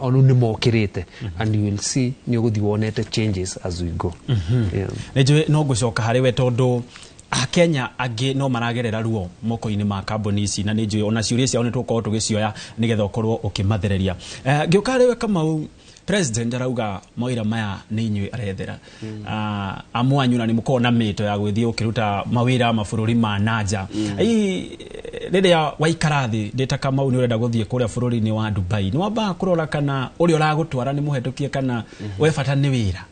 onu nĩ mokĩrĩte, and you will see, nĩ ũgũthiĩ wonete changes as we go. Yeah. Nĩ njũĩ no ngũcoka harĩ we, tondũ akenya angĩ no maragerera ruo moko-inĩ ma kambuni ici, na nĩ njũĩ ona ciũria ciao nĩ tũgũkorwo tũgĩcioya nĩgetha ũkorwo ũkĩmathereria. Ngĩũka harĩ we Kamau, president arauga mawĩra maya nĩ inyuĩ arethera. Amwe anyu na nĩ mũkoragwo na mĩto ya gwĩthiĩ ũkĩruta mawĩra mabũrũri ma nanja. Hihi rĩrĩa waikara thĩ ndĩ ta Kamau nĩ ũrenda gũthiĩ kũrĩa bũrũri-inĩ wa Dubai, nĩ wambaga kũrora kana ũrĩa ũragũtwara nĩ mũhetũkie, kana we bata nĩ wĩra?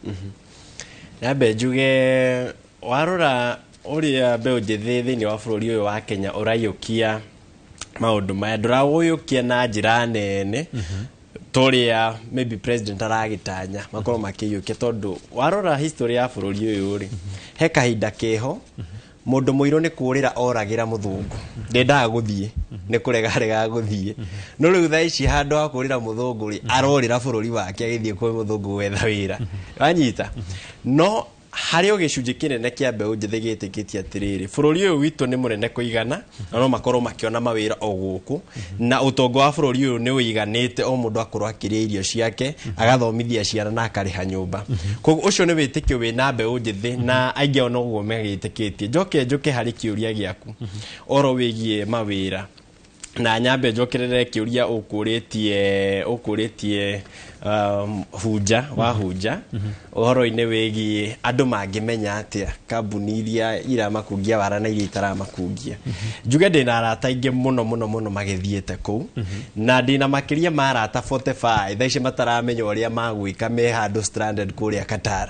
Nyambe njuge warora Ũrĩa mbeũ njĩthĩ thĩinĩ wa bũrũri ũyũ wa Kenya ũraiyũkia maũndũ maya, ndũraũyũkia na njĩra nene toria maybe president aragĩtanya makorwo makĩiyũkia, tondũ warora history ya bũrũri ũyũ rĩ, he kahinda keho mũndũ mũirũ nĩ kũrĩra oragĩra mũthũngũ, ndendaga gũthiĩ, nĩ kũrega aregaga gũthiĩ. No rĩu thaa ici handũ ha kũrĩra mũthũngũ rĩ, arorĩra bũrũri wake agĩthiĩ kwĩ mũthũngũ gwetha wĩra, wanyita? No harĩ o gĩcunjĩ kĩnene kĩa mbeũ njĩthĩ gĩtĩkĩtie atĩrĩrĩ, bũrũri ũyũ witũ nĩ mũnene kũigana na no makorwo makĩona mawĩra o gũkũ, na ũtonga wa bũrũri ũyũ nĩ ũiganĩte o mũndũ akorwo akĩrĩa irio ciake, agathomithia ciana na akarĩha nyũmba. Koguo ũcio nĩ wĩtĩkio wĩna mbeũ njĩthĩ na aingĩ ao noguo magĩtĩkĩtie. Njoke njũke harĩ kĩũria gĩaku oro wĩgiĩ mawĩra, na nyambe njokerere kĩũria ũkũrĩtie hunja wa hunja ũhoro-inĩ wĩgiĩ andũ mangĩmenya atĩa kambuni iria iramakungia wara na iria itaramakungia. Njuge ndĩna arata aingĩ mũno mũno mũno magĩthiĩte kũu, na ndĩna makĩria ma arata 45 thaa ici mataramenya ũrĩa magwĩka, me handũ stranded kũrĩa Qatar.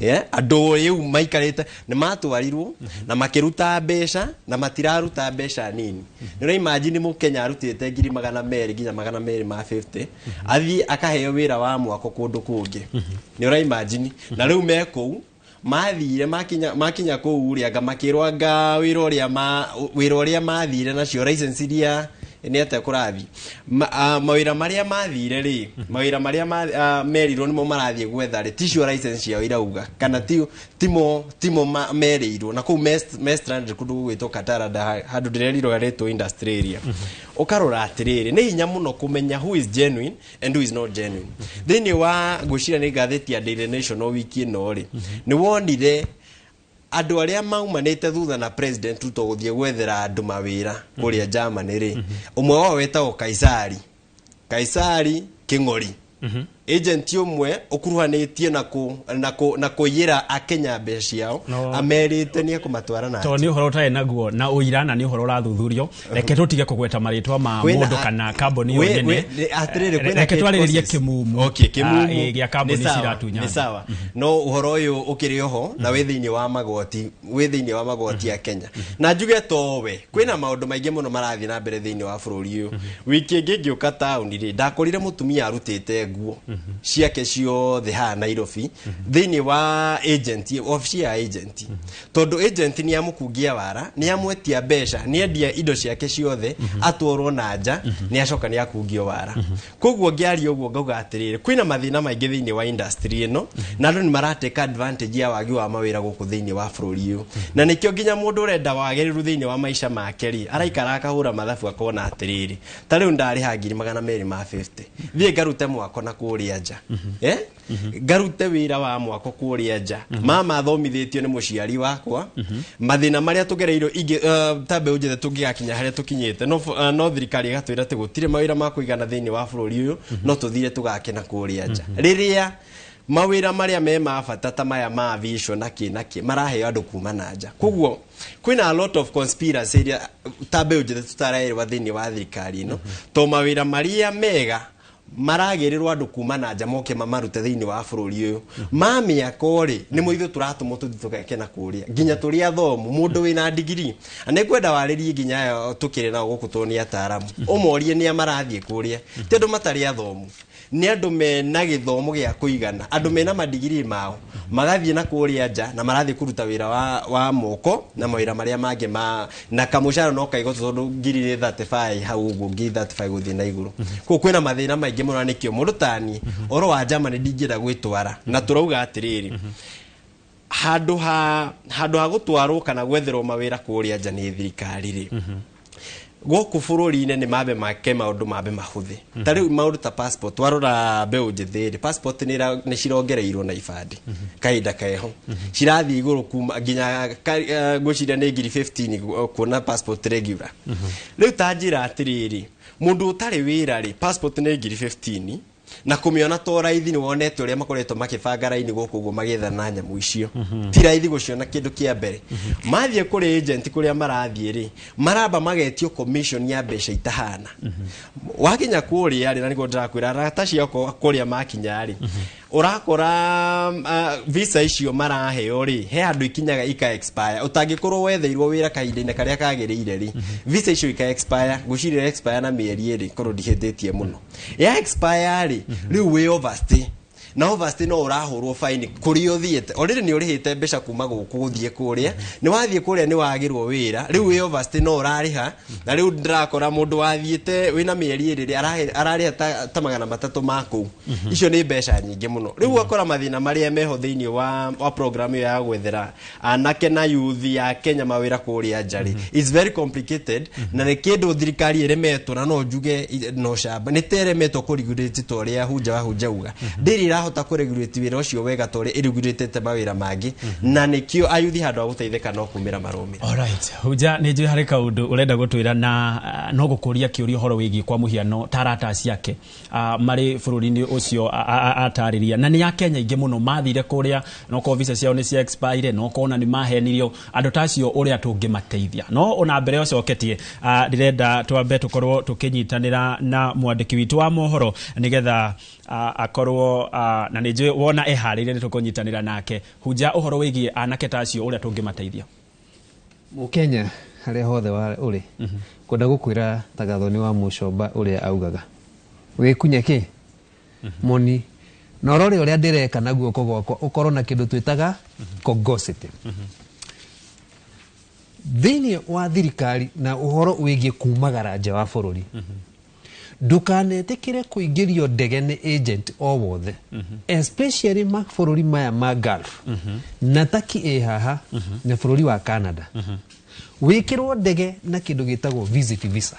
Yeah, andũ rĩu maikarĩte nĩ matwarirwo na makĩruta mbeca, na matiraruta mbeca nini. Nĩ ũra imagine mũkenya arutĩte 200,000 nginya 250,000 athiĩ akaheo wĩra wa mwako kũndũ kũngĩ? Nĩ ũra imagine? Na rĩu me kũu, mathire makinya kũu rĩ, anga makĩrwo anga wĩra ũrĩa mathire nacio license iria nĩ atĩa kũrathiĩ. Mawĩra marĩa mathire rĩ, mawĩra marĩa merirwo nĩmo marathiĩ gwetha rĩ, ticio license ciao irauga kana timo merĩirwo, na kũu me stranded kũndũ gũgwĩtwo Qatar, handũ ndĩrerirwo harĩtwo industry area. Ũkarora atĩrĩrĩ, nĩ hinya mũno kũmenya who is genuine and who is not genuine. Thĩinĩ wa ngwĩciria nĩ ngathĩti ya Daily Nation o wiki ĩno rĩ, nĩ wonire andũ arĩa maumanĩte thutha na President Ruto gũthiĩ gwethera andũ mawĩra kũrĩa Germany rĩ, ũmwe wao wetagwo Kaisari Kĩng'ori, agent ũmwe ũkuruhanĩtie na kũiyĩra akenya mbeca ciao. No. Amerite nĩ ekũmatwara na To nĩ ũhoro ũtarĩ naguo na ũira na nĩ ũhoro ũrathuthurio, reke tũtige kũgweta marĩtwa ma mũndũ kana kambuni yo nyene. Atĩrĩrĩ, kwĩna Reke twarĩrĩrie courses. kĩmumu. Okay, kĩmumu. Ah, gĩa kambuni Nĩ sawa, ciratunya nĩ andũ. sawa, no ũhoro ũyũ ũkĩrĩ oho na wĩ thĩinĩ wa magoti, wĩ thĩinĩ wa magoti ya Kenya. Na njuge towe kwĩna maũndũ maingĩ mũno marathiĩ na mbere thĩinĩ wa bũrũri ũyũ. Wiki ĩngĩ ngĩũka taũni rĩ, ndakorire mũtumia arutĩte nguo ciake ciothe haha Nairobi thĩinĩ wa agent, obici ya agent, tondũ agent nĩ amũkungia wara, nĩ amwetia mbeca, nĩ endia indo ciake ciothe atwarwo na nja, nĩ acoka nĩ akungio wara. Koguo ngĩaria ũguo ngauga atĩrĩrĩ, kwĩna mathĩna maingĩ thĩinĩ wa industry ĩno, na andũ nĩ marateka advantage ya wagi wa mawĩra gũkũ thĩinĩ wa bũrũri ũyũ, na nĩkĩo nginya mũndũ ũrenda wagĩrĩru thĩinĩ wa maica make rĩ, araikara akahũra mathabu akona atĩrĩrĩ, ta rĩu ndarĩha 250,000, thiĩ ngarute mwako na kũrĩa nja, eh? Ngarute wĩra wa mwako kũrĩa nja. Mama athomithĩtio nĩ mũciari wakwa, mathĩna marĩa tũgereirwo ingĩ ta mbeũ njĩthĩ tũngĩgakinya harĩa tũkinyĩte, no thirikari ĩgatwĩra atĩ gũtirĩ mawĩra ma kũigana thĩinĩ wa bũrũri ũyũ, no tũthire tũgake na kũrĩa nja, rĩrĩa mawĩra marĩa me ma bata ta maya ma aviation na kĩ na kĩ maraheo andũ kuma na nja. Koguo kwĩna a lot of conspiracy iria ta mbeũ njĩthĩ tũtaraerwa thĩinĩ wa thirikari ĩno, to mawĩra marĩa mega maragĩrĩrwo andũ kuma na nja moke mamarute thĩinĩ wa bũrũri ũyũ. Ma mĩako rĩ, nĩ mũithuĩ tũratũmwo tũthiĩ tũgeke na kũrĩa, nginya tũrĩ athomu, mũndũ wĩna ndigiri. Na nĩngwenda warĩrie nginya aya tũkĩrĩ nao gũkũ, tondũ nĩ ataaramu, ũmorie nĩa marathiĩ kũrĩa. Ti andũ matarĩ athomu, nĩ andũ mena gĩthomo gĩa kũigana, andũ mena madigiri mao magathiĩ na kũrĩa nja na marathiĩ kũruta wĩra wa moko na mawĩra marĩa mangĩ ma na kamũcara no kaigũ, tondũ ngiri nĩ 35 hau ũguo, ngiri 35 gũthiĩ na igũrũ. Koguo kwĩna mathĩna maingĩ mũno, na nĩkĩo mũndũ tani ũhoro wa Germany ndingĩenda gwĩtwara. Na tũrauga atĩrĩrĩ, handũ ha gũtwarwo kana gwetherwo mawĩra kũrĩa nja nĩ thirikari rĩ, gũkũ bũrũri-inĩ nĩ mambe make maũndũ mambe mahũthe. Ta rĩu maũndũ ta passport, warora mbeũ njĩthĩ rĩ, passport nĩ cirongereirwo na ibandĩ kahinda keho, cirathiĩ igũrũ kuma nginya ngwĩciria nĩ ngiri 15 kuona passport regular. Rĩu ta njĩra atĩrĩrĩ, mũndũ ũtarĩ wĩra rĩ, passport nĩ ngiri 15 na kũmĩona to raithi. Nĩ wonete ũrĩa makoretwo makĩbanga raini gũkũ ũguo magĩethana nyamũ icio, ti raithi gũciona. Kĩndũ kĩa mbere, mathiĩ kũrĩ agent kũrĩa marathiĩ rĩ, maramba magetio commission ya mbeca itahana. Wakinya kũrĩa rĩ, na nĩguo ndĩrakwĩra arata ciakwa kũrĩa makinya rĩ, Ũrakora visa icio maraheo rĩ, he handũ ikinyaga ika expire, ũtangĩkorwo wetheirwo wĩra kahinda-inĩ karĩa kagĩrĩire rĩ, visa icio ika expire. Ngwĩciria expire na mĩeri 2, korwo ndihĩtĩtie mũno. Ya expire rĩ, rĩu wĩ overstay, na overstay no ũrahũrwo fine kũrĩa ũthiĩte. Already nĩ ũrĩhĩte mbeca kuma gũkũ gũthiĩ kũrĩa, nĩ wathiĩ kũrĩa, nĩ wagĩrwo wĩra, rĩu wĩ overstay no ũrarĩha. Na rĩu ndĩrakora mũndũ wathiĩte wĩna mĩeri 2 rĩ, ararĩha ta 300 ma kũu. Icio nĩ mbeca nyingĩ mũno. Rĩu ũgakora mathĩna marĩa meho thĩinĩ wa program ĩyo ya gwethera anake na youth ya Kenya mawĩra kũrĩa nja rĩ, it's very complicated, na nĩ kĩndũ thirikari ĩremetwo, na no njuge no camba nĩ ta ĩremetwo kũregulate, ta ũrĩa Hunja wa Hunja uga, ndĩrĩ ĩrahota kũregulate wĩra ũcio wega ta ũrĩa ĩregulatĩte mawĩra mangĩ, na nĩkĩo ayuthi handũ ha gũteithĩka no kumĩra marũmĩra. Alright. Hunja, nĩ njũĩ harĩ kaũndũ ũrenda gũtwĩra, na no gũkũria kĩũria ũhoro wĩgiĩ kwa mũhiano ta arata ciake marĩ bũrũri-inĩ ũcio atarĩria, na nĩ Akenya aingĩ mũno mathire kũrĩa, no korwo visa ciao nĩ cia expire, no korwo ona nĩ mahenirio, andũ ta acio ũrĩa tũngĩmateithia. No ona mbere ũcoketie, ndĩrenda twambe tũkorwo tũkĩnyitanĩra na mwandĩki witũ wa mohoro nĩgetha akorwo na nĩ njũĩ wona eharĩirie nĩ tũkũnyitanĩra nake. Hunja, ũhoro wĩgiĩ anake ta acio, ũrĩa tũngĩmateithia. Mũkenya harĩa hothe ũrĩ, kwenda gũkwĩra ta Gathoni wa Mũcomba ũrĩa augaga, wĩkunye kĩ moni na ũrore ũrĩa ndĩreka na guoko gwakwa, ũkorwo na kĩndũ twĩtaga cogosity thĩinĩ wa thirikari na ũhoro wĩgiĩ kumagara nja wa bũrũri. Ndũkanetĩkĩre kũingĩrio ndege nĩ agent o wothe, especially mabũrũri maya ma Gulf na Turkey ĩ haha na bũrũri wa Canada. Wĩkĩrwo ndege na kĩndũ gĩtagwo visit visa,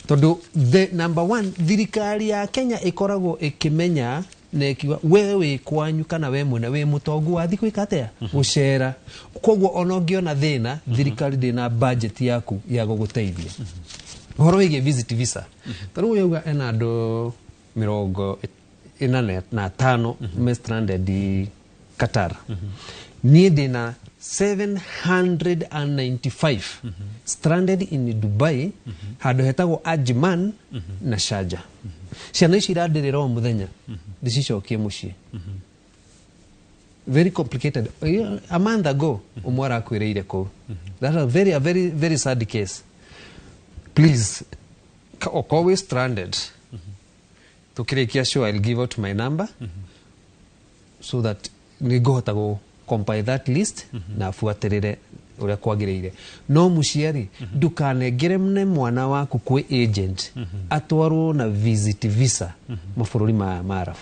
tondũ the number one, thirikari ya Kenya ĩkoragwo ĩkĩmenya na ĩkiuga we wĩ kwanyu kana we mwene wĩ mũtongu, wathi gwĩka atĩa, gũcera. Koguo ona ũngĩona thĩna, thirikari ndĩna budget yaku ya gũgũteithia. Ũhoro wĩgiĩ visit visa, ta rĩu yauga ena andũ 45 me stranded Qatar, niĩ ndĩna 795 stranded in Dubai, handũ hetagwo Ajman na Sharjah. Ciana ici irandĩrĩra o mũthenya ndĩcicokie mũciĩ. Very complicated. A month ago ũmwe arakwĩrĩire kũu. That's a very very sad case. Please, okorwo wĩ stranded, tukĩrĩkia show I'll give out my number so that nĩngũhota gũ compile that list na buatĩrĩre ũrĩa kwagĩrĩire. No mũciari, ndũkanengere mne mwana waku kwĩ agent atwarwo na visit visa mabũrũri ma Arabu,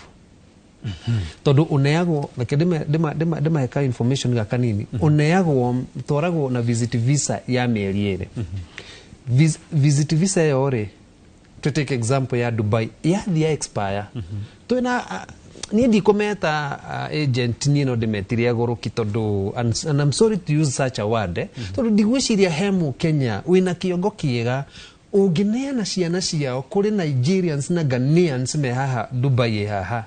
tondũ ũneagwo, reke ndĩmahe ka information gaka nini, ũneagwo, twaragwo na visit visa ya mĩeri 2. Visit visa ĩyo rĩ, to take example ya Dubai, yathi ya expire, twĩna niĩ ndikũmeta agent, niĩ no ndĩmetire agũrũki, tondũ and I'm sorry to use such a word, tondũ ndigwĩciria he mũkenya wĩna kĩongo kĩega ũngĩneana ciana ciao kũrĩ Nigerians na Ghanaians me haha Dubai ĩ haha.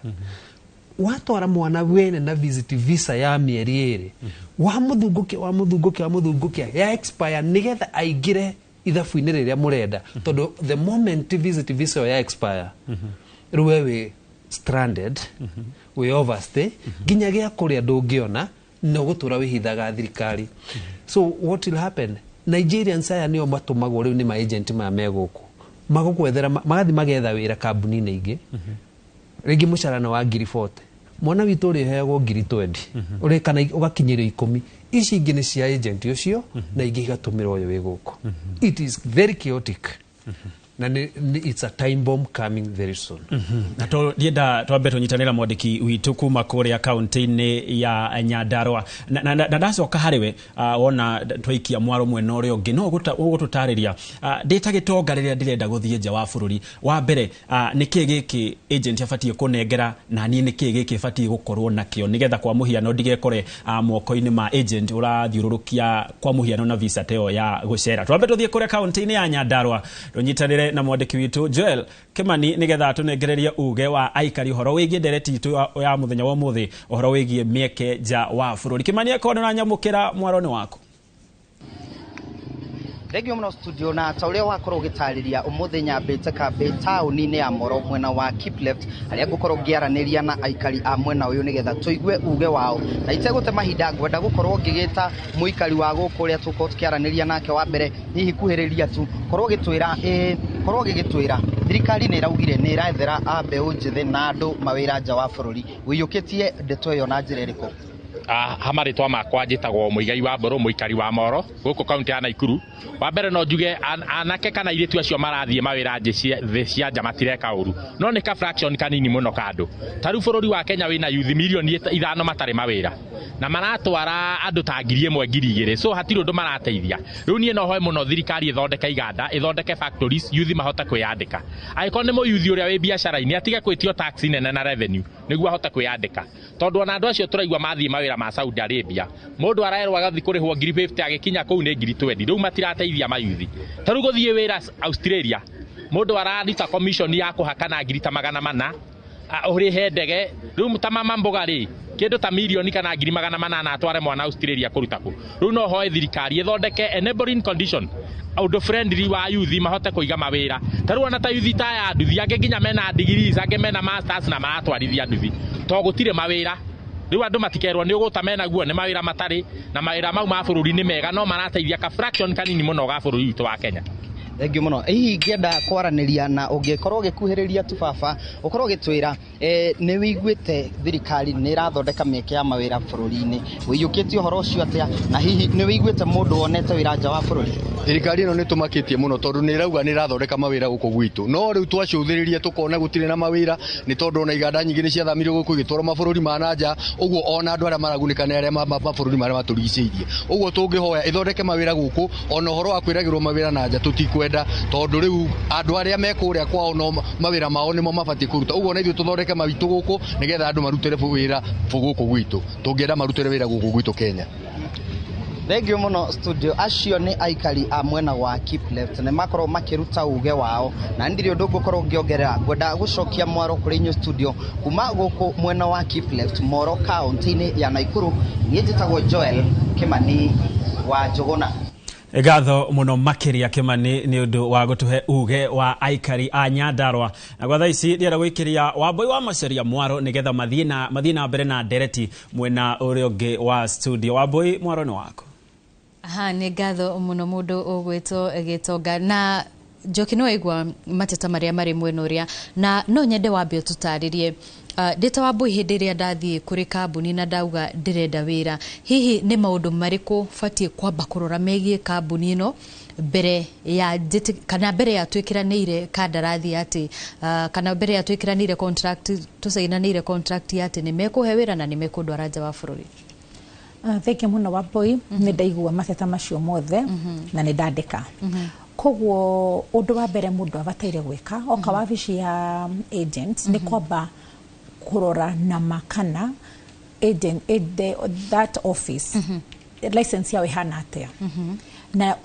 Watwara mwana wene na visit visa ya mĩeri 2, wamũthungũkia, wamũthungũkia, wamũthungũkia, ya expire, nĩgetha aingĩre ithabu-inĩ rĩrĩa mũrenda, tondũ the moment visit visa ĩyo ya expire, rĩu we wĩ stranded, wĩ overstay, nginya gĩa kũrĩa ndũngĩona, na ũgũtũra wĩhithaga thirikari. So what will happen, Nigerians aya nĩo matũmagwo rĩu nĩ ma-agent maya me gũkũ, magũkwethera, magathiĩ magetha wĩra kambuni-inĩ ingĩ, rĩngĩ mũcara nĩ wa ngiri 40, mwana witũ ũrĩheagwo ngiri 20 ũrĩ kana ũgakinyĩrio 10. Ici ingĩ nĩ cia agent ũcio na ingĩ igatũmĩrwo ũyũ wĩ gũkũ. It is very chaotic na it's a time bomb coming very soon. Na to ndienda twambe tũnyitanĩra mwandĩki witũ kuma kũrĩa kaunti-inĩ ya Nyandarua, na ndacoka harĩ we, wona twaikia mwaro mwena ũrĩa ũngĩ, no ũgũtũtarĩria, ndĩ ta gĩtonga rĩrĩa ndĩrenda gũthiĩ nja wa bũrũri, wa mbere, nĩ kĩĩ gĩkĩ agent abatiĩ kũnengera, na niĩ nĩ kĩĩ gĩkĩ batiĩ gũkorwo nakĩo, nĩgetha kwa mũhiano ndigekore moko-inĩ ma agent ũrathiũrũrũkia kwa mũhiano na visa ta ĩyo ya gũcera. Twambe tũthiĩ kũrĩa kaunti-inĩ ya Nyandarua, tũnyitanĩre na mwandĩki witũ Joel Kimani nĩgetha atũnengererie uge wa aikari ũhoro wĩgiĩ ndereti itũ ya mũthenya wa ũmũthĩ, ũhoro wĩgiĩ mĩeke nja wa bũrũri. Kimani, akorwo nĩ ũranyamũkĩra, mwaro nĩ waku. Thengio mũno studio, na ta ũrĩa wakorwo ũgĩtarĩria, ũmũthĩ nyambĩte kambĩ taũni-inĩ ya Moro, mwena wa Keep Left, harĩa ngũkorwo ngĩaranĩria na aikari a mwena ũyũ nĩgetha tũigue uge wao. Na itegũte mahinda, ngwenda gũkorwo ngĩgĩta mũikari wa gũkũ ũrĩa tũkorwo tũkĩaranĩria nake wa mbere. Hihi kuhĩrĩria tu, korwo ũgĩtwĩra, ĩ korwo ũgĩgĩtwĩra, thirikari nĩ ĩraugire nĩ ĩrethera a mbeũ njĩthĩ na andũ mawĩra nja wa bũrũri, ũiyũkĩtie ndeto ĩyo na njĩra ĩrĩkũ? Ha marĩtwa makwa njĩtagwo Mũigai wa Mbũrũ, mũikari wa Moro gũkũ kaunti ya Naikuru. Wa mbere, no njuge anake kana airĩtu acio marathiĩ mawĩra thĩ cia nja matireka ũru, no nĩ ka fraction kanini mũno ka andũ. Ta rĩu bũrũri wa Kenya wĩna youth mirioni 5 matarĩ mawĩra, na maratwara andũ ta 1000, 2000, so hatirĩ ũndũ marateithia. Rĩu niĩ no hoe mũno thirikari ĩthondeke iganda, ĩthondeke factories, youth mahote kwĩyandĩka. Angĩkorwo nĩ mũyuthi ũrĩa wĩ biacara-inĩ, atige kwĩtio tax nene na revenue nĩguo ahote kwĩyandĩka, tondũ ona andũ acio tũraigua mathiĩ mawĩra ma Saudi Arabia, mũndũ arerwo agathiĩ kũrĩhwo ngiri 50, agĩkinya kũu nĩ ngiri 20. Rĩu matirateithia mayuthi. Ta rĩu gũthiĩ wĩra Australia, mũndũ araruta commission ya kũhakana ngiri ta 400, ũrĩhe ndege. Rĩu ta mama mboga rĩ, kĩndũ ta mirioni kana ngiri 800 atware mwana Australia kũruta kũ? Rĩu no hoe thirikari ĩthondeke enabling condition, ũndũ friendly wa youth mahote kũiga mawĩra. Ta rĩu ona ta youth ta aya nduthi, angĩ nginya mena degrees, angĩ mena masters, na maratwarithia nduthi to gũtirĩ mawĩra. Rĩu andũ matikerwo nĩ ũgũta menaguo, nĩ mawĩra matarĩ na mawĩra mau ma bũrũri nĩ mega, no marateithia ka fraction kanini mũno ga bũrũri witũ wa Kenya. Thengio mũno. Hihi ingĩenda kwaranĩria na ũngĩkorwo ũgĩkuhĩrĩria tu, baba, ũkorwo ũgĩtwĩra, nĩ wĩiguĩte thirikari nĩ ĩrathondeka mĩeke ya mawĩra bũrũri-inĩ, ũiyũkĩtie ũhoro ũcio atĩa? Na hihi nĩ wĩiguĩte mũndũ wonete wĩra nja wa bũrũri? Thirikari ĩno nĩ tũmakĩtie mũno, tondũ nĩ ĩrauga nĩ ĩrathondeka mawĩra gũkũ gwitũ, no rĩu twacũthĩrĩria tũkona gũtirĩ na mawĩra, nĩ tondũ ona iganda nyingĩ nĩ ciathamirio gũkũ igĩtwarwo mabũrũri ma na nja. Ũguo ona andũ arĩa maragunĩka nĩ arĩa mabũrũri marĩa matũrigicĩirie. Ũguo tũngĩhoya ĩthondeke mawĩra gũkũ. Ona ũhoro wa kwĩragĩrwo mawĩra na nja tũtikwenda, tondũ rĩu andũ arĩa me kũrĩa kwao no mawĩra mao nĩmo mabatiĩ kũruta. Ũguo na ithuĩ tũthondeke mawitũ gũkũ, nĩgetha andũ marutĩre wĩra gũkũ gwitũ. Tũngĩenda marutĩre wĩra gũkũ gwitũ Kenya. Thengio mũno studio. Acio nĩ aikari a mwena wa Keep Left, nĩ makorwo makĩruta uge wao, na ndirĩ ũndũ ngũkorwo ngĩongerera. Ngwenda gũcokia mwaro kũrĩ inyuĩ studio. Kuma gũkũ mwena wa Keep Left, Moro, kaunti-inĩ ya Naikuru, niĩ njĩtagwo Joel Kimani wa Njũgũna. Ngatho mũno makĩria, Kĩmani, nĩ ũndũ wa gũtũhe uge wa aikari a Nyandarua. Na gwa thaa ici ndĩrenda gũikĩria Wambui wa Macaria mwaro, nĩgetha mathiĩ na mbere na ndereti mwena ũrĩa ũngĩ wa studio. Wambui, mwaro nĩ waku. Aha, nĩ ngatho mũno mũndũ ũgwĩtwo Gĩtonga na Njoki. Nĩ waigua mateta marĩa marĩ mwena ũrĩa, na no nyende wambe ũtũtarĩrie, ndĩ ta Wambui, hĩndĩ ĩrĩa ndathiĩ kũrĩ kambuni na ndauga ndĩrenda wĩra, hihi nĩ maũndũ marĩkũ batiĩ kwamba kũrora megiĩ kambuni ĩno mbere ya kana mbere ya twĩkĩranĩire kandarathi atĩ kana mbere ya twĩkĩranĩire contract, tũcainanĩire contract ya atĩ nĩ mekũhe wĩra na nĩ mekũndwara nja wa bũrũri? Thengia mũno, Wambui. Nĩ ndaigua mateta macio mothe na nĩ ndandĩka. Koguo ũndũ wa mbere mũndũ abataire gwĩka oka wabici ya agent nĩ kwamba kũrora nama kana agent, that office license yao ĩhana atĩa. Na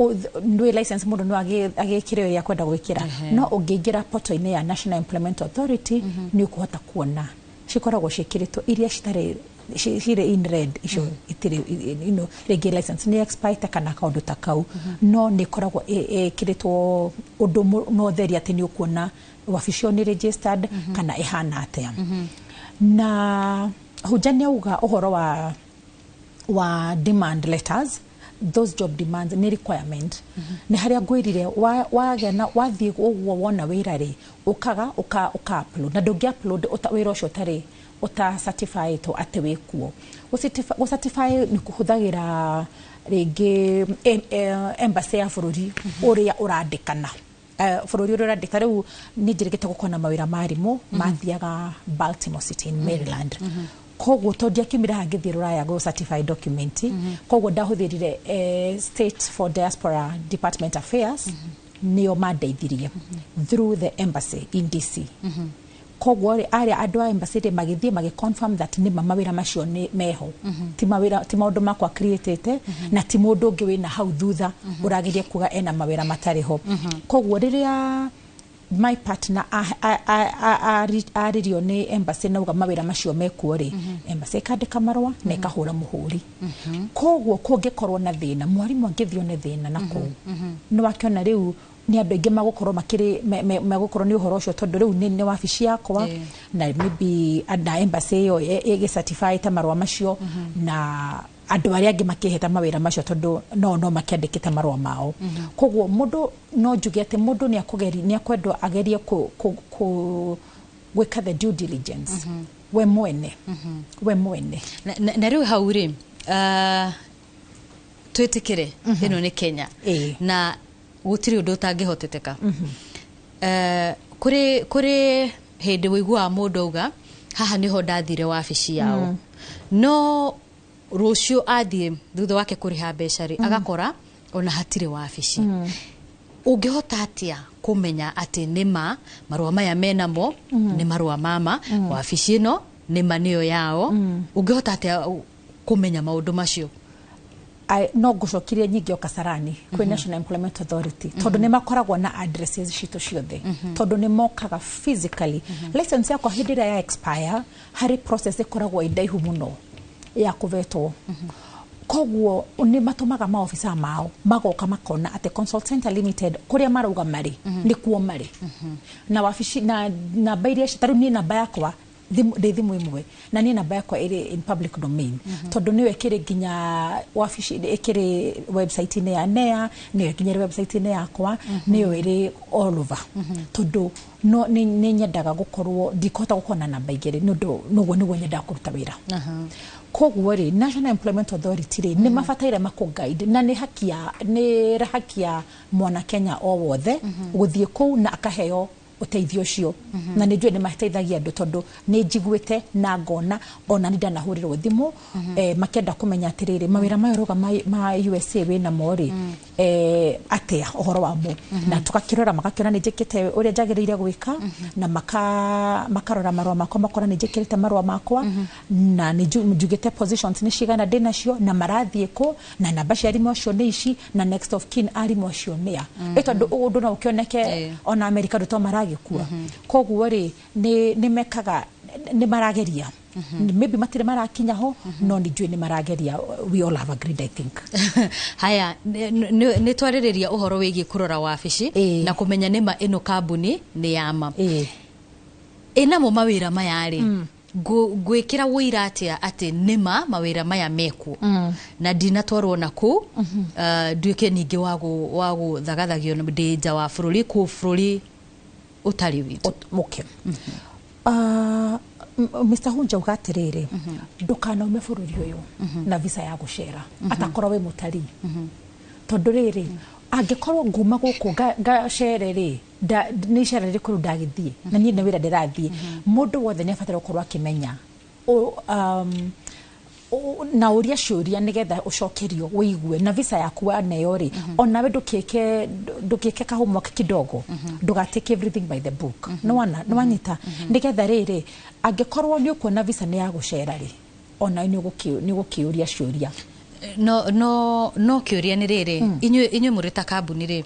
ndũĩ license mũndũ no agĩkĩre ũrĩa akwenda gwĩkĩra, no ũngĩingĩra portal-inĩ ya National Employment Authority nĩ ũkũhota kuona cikoragwo ciĩkĩrĩtwo iria citarĩ cirĩ in red, icio itirĩ rĩngĩ license nĩ expired kana kaũndũ ta kau, no nĩ ĩkoragwo ĩkĩrĩtwo ũndũ na ũtheri atĩ nĩ ũkuona wabici ĩyo nĩ registered kana ĩhana atĩa. Na Hunja nĩ auga ũhoro wa demand letters, those job demands nĩ requirement. Nĩ harĩa ngwĩrire wagĩa na wathiĩ ũguo wona wĩra rĩ, ũkaga ũka upload, na ndũngĩ upload wĩra ũcio ũtarĩ ũta certified atĩ wĩ kuo. Gũ certify nĩ kũhũthagĩra rĩngĩ embassy ya bũrũri ũrĩa ũrandĩkana, bũrũri ũrĩa ũrandĩka. Rĩu nĩ njĩrĩgĩte gũkorwo na mawĩra ma arimũ mathiaga Baltimore City in Maryland. Koguo tondũ ndiakiumire haha ngĩthiĩ rũraya gũ certify document, koguo ndahũthĩrire State for Diaspora Department Affairs, nĩo mandeithirie through the embassy in DC. Koguo rĩ, arĩa andũ a embassy rĩ, magĩthiĩ magĩ confirm that nĩma mawĩra macio nĩ meho, ti mawĩra, ti maũndũ makwa creatĩte, na ti mũndũ ũngĩ wĩna hau thutha ũrageria kuga ena mawĩra matarĩ ho. Koguo rĩrĩa My partner arĩrio nĩ embassy nauga mawĩra macio mekuo rĩ, embassy ĩkandĩka marũa na ĩkahũra mũhũri. Koguo kũngĩkorwo na thĩna, mwarimũ angĩthiĩ one thĩna na kũu, nĩ wakĩona rĩu nĩ andũ aingĩ magũkorwo makĩrĩ megũkorwo nĩ ũhoro ũcio, tondũ rĩu nĩ wabici yakwa na maybe na embassy ĩyo ĩgĩ ta marũa macio na andũ arĩa angĩ makĩheta mawĩra macio, tondũ no makĩandĩkĩte marũa mao. Koguo mũndũ no njuge atĩ mũndũ nĩ akũgeri nĩ akwendwo agerie kũ gwĩka the due diligence we mwene, we mwene. Na rĩu hau rĩ, twĩtĩkĩre ĩno nĩ Kenya na gũtirĩ ũndũ ũtangĩhoteteka. Kũrĩ hĩndĩ wĩiguaga mũndũ auga haha nĩho ndathire wabici yao, no rũciũ athiĩ thutha wake kũrĩha mbeca rĩ, agakora ona hatirĩ wabici. Ũngĩhota atĩa kũmenya atĩ nĩma marũa maya menamo nĩ marũa mama, wabici ĩno nĩma nĩyo yao? Ũngĩhota atĩa kũmenya maũndũ macio? No ngũcokirie nyingĩ o Kasarani kwĩ National Employment Authority, tondũ nĩ makoragwo na addresses citũ ciothe, tondũ nĩ mokaga physically. License yakwa hĩndĩ ĩrĩa ya expire, harĩ process ĩkoragwo ĩ ndaihu mũno ya kũvetwo. Koguo nĩ matũmaga maofisa mao magoka makona atĩ Consult Center Limited kũrĩa marauga marĩ nĩkuo marĩ, na wabici na namba iria, tarĩu niĩ namba yakwa ndĩ thimũ ĩmwe na niĩ namba yakwa ĩrĩ in public domain, tondũ nĩyo ĩkĩrĩ nginya wabici, ĩkĩrĩ website-inĩ ya NEA, nĩyo nginya ĩrĩ website-inĩ yakwa, nĩyo ĩrĩ all over, tondũ no nĩ nyendaga gũkorwo ndikũhota gũkorwo na namba igĩrĩ, nĩ ũndũ noguo nĩguo nyendaga kũruta wĩra. Koguo rĩ, National Employment Authority rĩ, nĩ mabataire makũ guide, na nĩ haki ya mwana Kenya o wothe gũthiĩ kũu na akaheo ũteithio ũcio. Na nĩ njũĩ nĩ mateithagia andũ, tondũ nĩ njiguĩte na ngona ona nĩ ndanahũrĩrwo thimũ makĩenda kũmenya atĩrĩrĩ, mawĩra maya ũrauga ma USA wĩnamo rĩ, atĩa ũhoro wamo? Na tũgakĩrora, magakĩona nĩ njĩkĩte ũrĩa njagĩrĩire gwĩka, na makarora marũa makwa, makona nĩ njĩkĩrĩte marũa makwa na nĩ njugĩte positions nĩ cigana ndĩ nacio na marathiĩ kũ, na namba cia arimũ acio nĩ ici, na next of kin arimũ acio nĩ a. Tondũ ũndũ no ũkĩoneke ona Amerika andũ to maragĩkua. Koguo rĩ, nĩ mekaga, nĩ marageria, maybe matirĩ marakinya ho, no nĩ njũĩ nĩ marageria. We all have agreed, I think. Haya, nĩ twarĩrĩria ũhoro wĩgiĩ kũrora wabici na kũmenya nĩma ĩno kambuni nĩ yama ĩnamo mawĩra maya rĩ. Ngwĩkĩra wũira atĩa atĩ nĩma mawĩra maya mekuo na ndinatwarwo na kũu, nduĩke ningĩ wa gũthagathagio ndĩ nja wa bũrũri, kũ bũrũri ũtarĩ witũ? Okay. Mr. Hunja uga atĩrĩrĩ, ndũkanaume bũrũri ũyũ na visa ya gũcera atakorwo wĩ mũtarii, tondũ rĩrĩ, angĩkorwo nguma gũkũ ngacere rĩ, nĩ icera rĩrĩkũ rĩu ndagĩthiĩ na niĩ nĩ wĩra ndĩrathiĩ? Mũndũ wothe nĩ abataire gũkorwo akĩmenya na ũria ciũria nĩgetha ũcokerio wĩigue. Na visa yaku waneo rĩ, onawe ndũkĩke ka homework kidogo, ndũgatake everything by the book. Nĩwona nĩwanyita? Nĩgetha rĩrĩ, angĩkorwo nĩ ũkuona visa nĩ ya gũcera rĩ, onawe nĩ ũgũkĩũria ciũria. No kĩũria nĩ rĩrĩ, inyuĩ mũrĩ ta kambuni rĩ,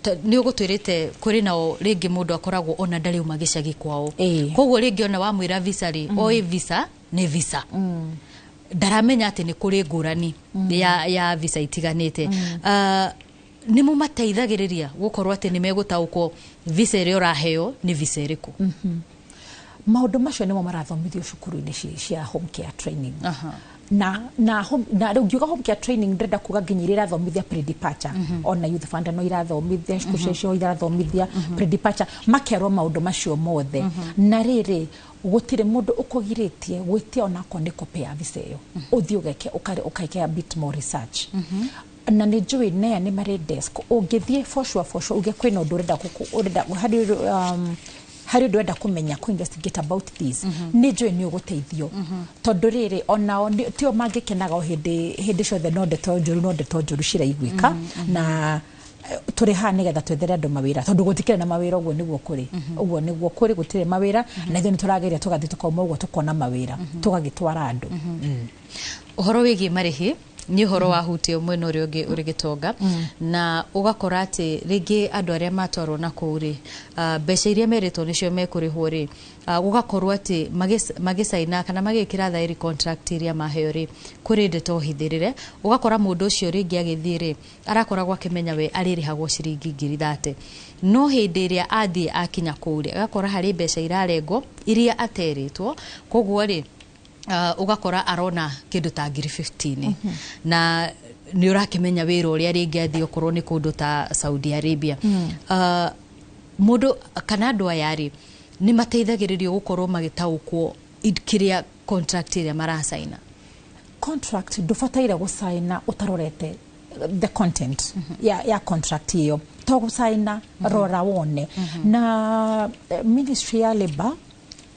nĩ ũgũtwĩrĩte kũrĩ nao rĩngĩ mũndũ akoragwo ona ndarĩ uma gĩcagi kwao, koguo rĩngĩ ona wamwĩra visa rĩ, oĩ visa nĩ visa, ndaramenya atĩ nĩ kũrĩ ngũrani ya visa itiganĩte. Nĩ mũmateithagĩrĩria gũkorwo atĩ nĩ megũtaũkwo visa ĩrĩa ũraheo nĩ visa ĩrĩkũ? Maũndũ macio nĩmo marathomithio cukuru-inĩ cia home care training. Na rĩu ngiuga home care training, ndĩrenda kuga nginya iria irathomithia pre-departure. Ona Youth Fund no irathomithia, cukuru cio irathomithia pre-departure, makerwo maũndũ macio mothe. Na rĩrĩ, gũtirĩ mũndũ ũkũgirĩtie gwĩtia onakorwo nĩ copy ya visa ĩyo, ũthiĩ ũgeke ũkeke a bit more research. Na nĩ njũĩ NEA nĩ marĩ desk ũngĩthiĩ, for sure, for sure, uge kwĩna ũndũ ũrenda ũrenda harĩ ũndũ ũrenda kũmenya, kũ investigate about this. Nĩ njũĩ nĩ ũgũteithio, tondũ rĩrĩ, onao tio mangĩkenaga o hĩndĩ hĩndĩ ciothe no ndeto njũru, no ndeto njũru ciraiguĩka. Na tũrĩ haha nĩgetha twethere andũ mawĩra, tondũ gũtikĩrĩ na mawĩra. Ũguo nĩguo kũrĩ, ũguo nĩguo kũrĩ, gũtirĩ mawĩra, na ithuĩ nĩ tũrageria tũgathiĩ tũkauma ũguo tũkona mawĩra, tũgagĩtwara andũ. Ũhoro wĩgiĩ marĩhi Nĩ ũhoro wahutio mwena ũrĩa ũngĩ ũrĩ gĩtonga, na ũgakora atĩ rĩngĩ andũ arĩa matwarwo na kũu rĩ, mbeca iria merĩtwo nĩcio mekũrĩhwo rĩ, gũgakorwo atĩ magĩcaina kana magĩkĩra thaĩri contract iria maheo rĩ, kũrĩ ndeto hithĩrĩre. Ũgakora mũndũ ũcio rĩngĩ agĩthiĩ rĩ, arakoragwo akĩmenya we arĩrĩhagwo ciringi 30,000, no hĩndĩ ĩrĩa athiĩ akinya kũu rĩ, agakora harĩ mbeca irarengwo iria aterĩtwo. Koguo rĩ, ũgakora arona kĩndũ ta 15,000, na nĩ ũrakĩmenya wĩra ũrĩa rĩngĩ athiĩ okorwo nĩ kũndũ ta Saudi Arabia. Mũndũ kana andũ aya rĩ, nĩ mateithagĩrĩrio gũkorwo magĩtaũkwo kĩrĩa contract ĩrĩa maracaina? Contract ndũbataire gũcaina ũtarorete the content ya contract ĩyo. To gũcaina, rora wone. Na Ministry ya Labour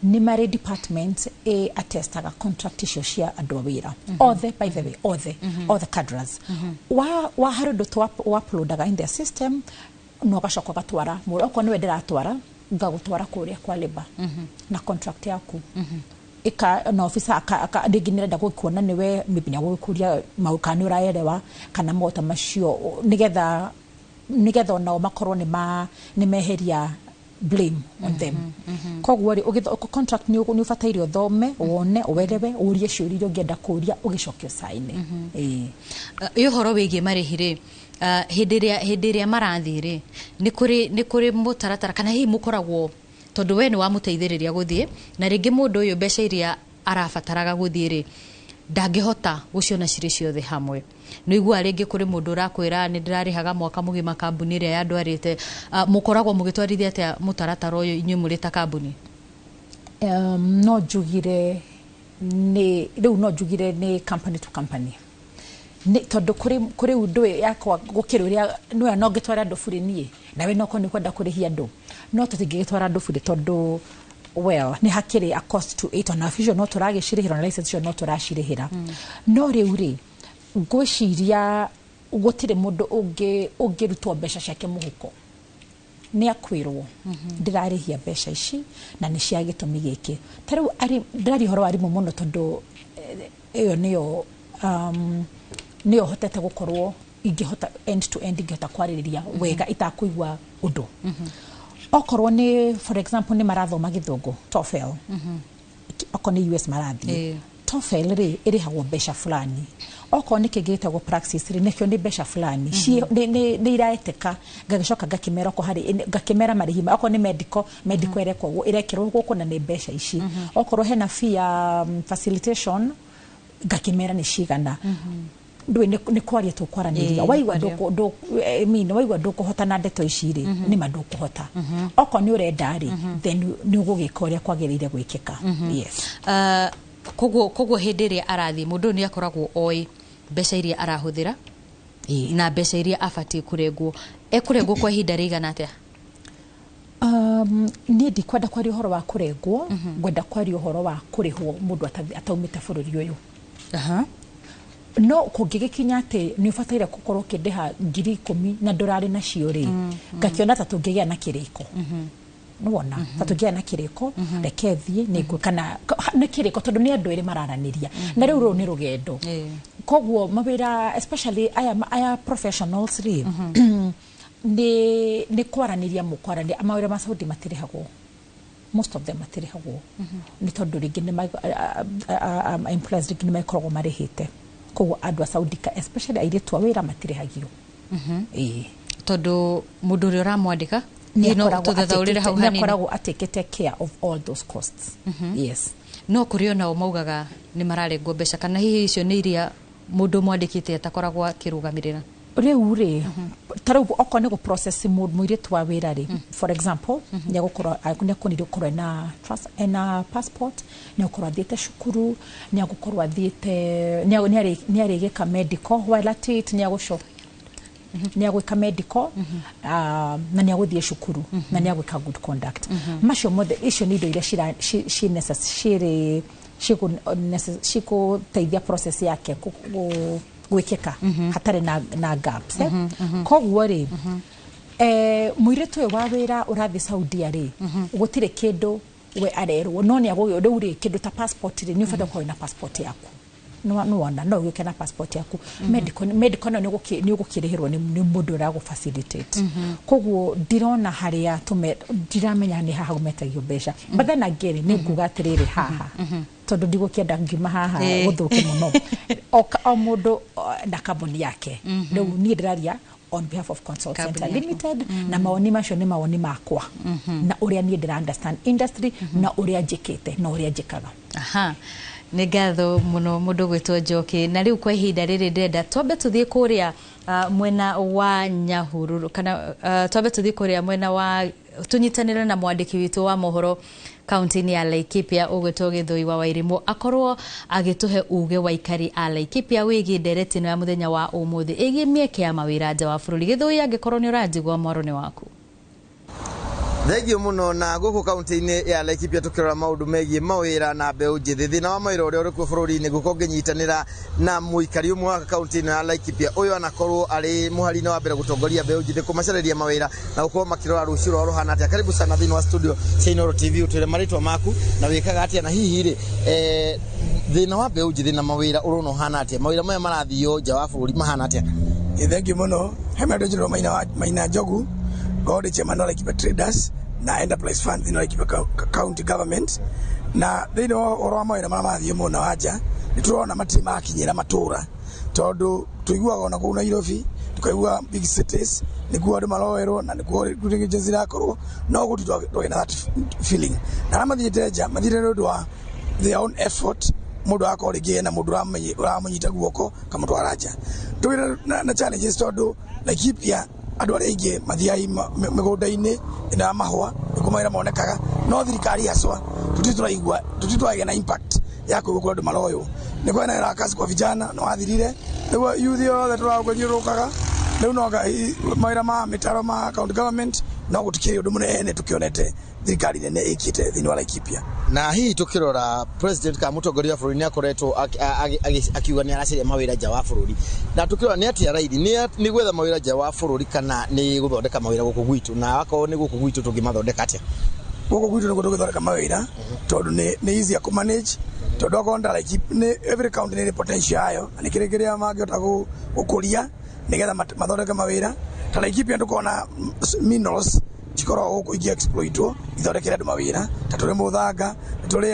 nĩ marĩ department ĩ attestaga contract icio cia andũ a wĩra othe, by the way, othe, all the cadres. Wa harĩ ũndũ tũ uploadaga in their system na ũgacoka ũgatwara mũndũ. Okorwo nĩwe ndĩratwara, ngagũtwara kũrĩa kwa labour na contract yaku ika na officer rĩngĩ nĩrenda gũkuona nĩwe, maybe nĩagũgĩkũria maũndũ kana nĩ ũraelewa kana maũndũ macio, nĩgetha onao makorwo nĩ meheria blame on them. Koguo rĩ, contract nĩ ũbataire ũthome, wone, ũelewe, ũrie ciũria iria ũngĩenda kũria, ũgĩcoke ũcaine. Ĩĩ. Ĩ ũhoro wĩgiĩ marĩhi rĩ, hĩndĩ ĩrĩa marathiĩ rĩ, nĩ kũrĩ mũtaratara kana hihi mũkoragwo, tondũ we nĩ wamũteithĩrĩria gũthiĩ, na rĩngĩ mũndũ ũyũ mbeca iria arabataraga gũthiĩ rĩ, ndangĩhota gũciona cirĩ ciothe hamwe? Nĩ iguaga rĩngĩ kũrĩ mũndũ ũrakwĩra, "Nĩ ndĩrarĩhaga mwaka mũgima kambuni ĩrĩa yandwarĩte." Mũkoragwo mũgĩtwarithia atĩa mũtaratara ũyũ inyuĩ mũrĩ ta kambuni? No njugire nĩ rĩu, no njugire nĩ company to company, nĩ tondũ kũrĩ ũndũ yakwa gũkĩrĩ ũrĩa nĩwe no ngĩtware andũ burĩ niĩ nawe no korwo nĩ kwenda kũrĩhia andũ, no tũtingĩgĩtwara andũ burĩ tondũ, well, nĩ hakĩrĩ a cost to it. Ona icio no tũragĩcirĩhĩra, ona license icio no tũracirĩhĩra. No rĩu rĩ, ngwĩciria gũtirĩ mũndũ ũngĩrutwo mbeca ciake mũhuko. Nĩ akwĩrwo, "Ndĩrarĩhia mbeca ici na nĩ cia gĩtũmi gĩkĩ." Ta rĩu ndĩraria ũhoro wa arimũ mũno tondũ ĩyo nĩyo hotete gũkorwo ingĩhota end to end, ingĩhota kwarĩrĩria wega itakũigua ũndũ. Okorwo nĩ, for example, nĩ marathoma gĩthũngũ, TOEFL, okorwo nĩ US marathiĩ, TOEFL rĩ, ĩrĩhagwo mbeca fulani. Okorwo nĩ kĩngĩ gĩtagwo praxis rĩ, nĩkĩo nĩ mbeca fulani. Nĩ iraetĩka. Ngagĩcoka ngakĩmera okorwo harĩ ngakĩmera marĩhi okorwo nĩ medical ĩrekwo, ĩrekĩrwo gũkũ na nĩ mbeca ici. Okorwo hena fee ya facilitation, ngakĩmera nĩ cigana. Ndũĩ nĩ kwaria tũkwaranĩria. Waigua kwaria. I mean, waigua ndũkũhota na ndeto ici rĩ, nĩma ndũkũhota. Okorwo nĩ ũrenda rĩ, then nĩ ũgũgĩka ũrĩa kwagĩrĩire gwĩkĩka, yes. Koguo hĩndĩ ĩrĩa arathiĩ, mũndũ ũyũ nĩ akoragwo oĩ mbeca iria arahũthĩra na mbeca iria abatiĩ kũrengwo. Ekũrengwo kwa ihinda rĩigana atĩa? Niĩ ndikwenda kwaria ũhoro wa kũrengwo, ngwenda kwaria ũhoro wa kũrĩhwo mũndũ ataumĩte bũrũri ũyũ. No kũngĩgĩkinya atĩ nĩ ũbataire gũkorwo ũkĩndĩha 10,000 na ndũrarĩ nacio rĩ, ngakĩona ta tũngĩgĩa na kĩrĩko. Nĩwona ta tũngĩgĩa na kĩrĩko, reke thiĩ nĩ kana nĩ kĩrĩko, tondũ nĩ andũ erĩ mararanĩria na rĩu rũrũ nĩ rũgendo. Koguo mawĩra, especially aya professionals rĩ, nĩ kwaranĩria mũkwaranĩria. Mawĩra ma Saudi matirĩhagwo, most of them matirĩhagwo, nĩ tondũ rĩngĩ nĩ employers rĩngĩ nĩ makoragwo marĩhĩte. Koguo andũ a Saudi especially airĩtu a wĩra matirĩhagio. Ĩĩ. Tondũ mũndũ ũrĩa ũramwandĩka Nĩ no akoragwo tũthathaũrĩre hau nĩ hanini. akoragwo atakĩte care of all those costs, yes. No kũrĩ onao maugaga nĩ mararengwo mbeca, kana hihi icio nĩ iria mũndũ mwandĩkĩte atakoragwo akĩrũgamĩrĩra? Rĩu rĩ, ta rĩu okorwo nĩ gũ process mũirĩtu wa wĩra rĩ, for example, nĩ agũkorwo nĩ akũnire gũkorwo ena passport, nĩ agũkorwo athiĩte cukuru, nĩ agũkorwo athiĩte nĩ arĩgĩka medical while at it, nĩ agũcoka nĩ agwĩka medical, na nĩ agũthiĩ cukuru, na nĩ agwĩka good conduct. Macio mothe, icio nĩ indo iria cirĩ cigũteithia process yake gwĩkĩka hatarĩ na gaps, eh? Koguo rĩ, mũirĩtu ũyũ wa wĩra ũrathiĩ Saudia rĩ, gũtirĩ kĩndũ we arerwo, no nĩ agũgĩ rĩu rĩ, kĩndũ ta passport rĩ, nĩ ũbataire gũkorwo na passport yaku. Nĩwona no ũgĩũke na passport yaku. Medical nayo nĩ ũgũkĩrĩhĩrwo nĩ mũndũ ũrĩa gũ facilitate. Koguo ndirona harĩa tũme, ndiramenya nĩ haha metagio mbeca. But then again, nĩ nguga atĩrĩrĩ haha, tondũ ndigũkĩenda ngiuma haha gũthũke mũno, o mũndũ na kambuni yake. Rĩu niĩ ndĩraria on behalf of Consult Kambuni Center yaku. Limited, na mawoni macio nĩ mawoni makwa na ũrĩa niĩ ndĩra understand industry na ũrĩa njĩkĩte na ũrĩa njĩkaga. Aha, nĩ ngatho mũno mũndũ gwĩtwo Njoki. Na rĩu kwa ihinda rĩrĩ ndĩrenda twambe tũthiĩ kũrĩa mwena wa Nyahururu, kana twambe tũthiĩ kũrĩa mwena wa tũnyitanĩre na mwandĩki witũ wa mohoro kaunti-inĩ ya Laikipia ũgwĩtwo Gĩthũi wa Wairimũ, akorwo agĩtũhe uge wa aikari a Laikipia wĩgiĩ ndereti ĩno ya mũthenya wa ũmũthĩ ĩgiĩ mĩeke ya mawĩra nja wa bũrũri. Gĩthũi, angĩkorwo nĩ ũranjigua, mwaro nĩ waku. Thengio mũno. Na gũkũ kaunti-inĩ ya Laikipia tũkĩrora maũndũ megiĩ mawĩra na mbeũ njĩthĩ, thĩna wa mawĩra ũrĩa ũrĩkuo bũrũri-inĩ, gũkorwo ngĩnyitanĩra na mũikari ũmwe wa kaunti ĩno ya Laikipia. Ũyũ anakorwo arĩ mũhari-inĩ wa mbere gũtongoria mbeũ njĩthĩ, kũmacarĩria mawĩra na gũkorwo makĩrora rũciũ rwao rũhana atĩa. Karibu sana thĩinĩ wa studio cia Inooro TV. Ũtwĩre marĩtwa maku na wĩkaga atĩa, na hihi rĩ, thĩna wa mbeũ njĩthĩ na mawĩra ũrona ũhana atĩa? Mawĩra maya marathiio nja wa bũrũri mahana atĩa? Thengiũ mũno. He marĩtwa, njĩrwo Maina, Maina Njogu. Ngorwo ndĩ chairman wa Laikipia Traders na Enterprise Fund thĩinĩ wa Laikipia County Government. Na thĩinĩ wa ũhoro wa mawĩra marĩa marathiĩ mwena wa nja, nĩ tũrona matirĩ makinyĩra matũra, tondũ tũiguaga ona kũu Nairobi, tukaigua big cities nĩkuo andũ maroerwo na nĩkuo recruiting agency irakorwo, no gũtirĩ twagĩa na that feeling. Na arĩa mathiĩte nja mathiĩte nĩ ũndũ wa their own effort. Mũndũ agakorwo rĩngĩ ena mũndũ ũramũnyita guoko kamũtwara nja. Tũgĩte na challenges, tondũ Laikipia andũ arĩa aingĩ mathiaga mĩgũnda-inĩ ĩno ya mahũa, nĩkuo mawĩra monekaga. No thirikari haswa tũtirĩ tũraigua, tũtirĩ twagĩa na impact ya kũigua kũrĩa andũ maroywo. Nĩ kwena wĩra wa kazi kwa vijana no wathirire, nĩguo youth yothe tũragũthiũrũrũkaga rĩu no mawĩra ma mĩtaro ma county government, no gũtikĩrĩ ũndũ mũnene tũkĩonete thirikari nene ĩkĩte thĩinĩ wa Laikipia. Na hihi tukirora, president kana mũtongoria wa bũrũri nĩ akoretwo akiuga nĩ aracaria mawĩra nja wa bũrũri, na tukirora nĩ atia raithi nĩ gwetha mawĩra nja wa bũrũri kana nĩ gũthondeka mawĩra gũkũ gwitũ? Na akorwo nĩ gũkũ gwitũ, tũngĩmathondeka atĩa? Gũkũ gwitũ nĩguo tũgĩthondeka mawĩra, tondũ nĩ easier kũ manage, tondũ akorwo nda Laikipia nĩ every county nĩ ĩrĩ potential yayo na nĩ kĩrĩ kĩrĩa mangĩhota gũkũria nĩgetha mathondeke mawĩra. Ta Laikipia ndũkona minerals cikoragwo gũkũ ingĩ exploitwo ithondekere andũ mawĩra, ta tũrĩ mũthanga, tũrĩ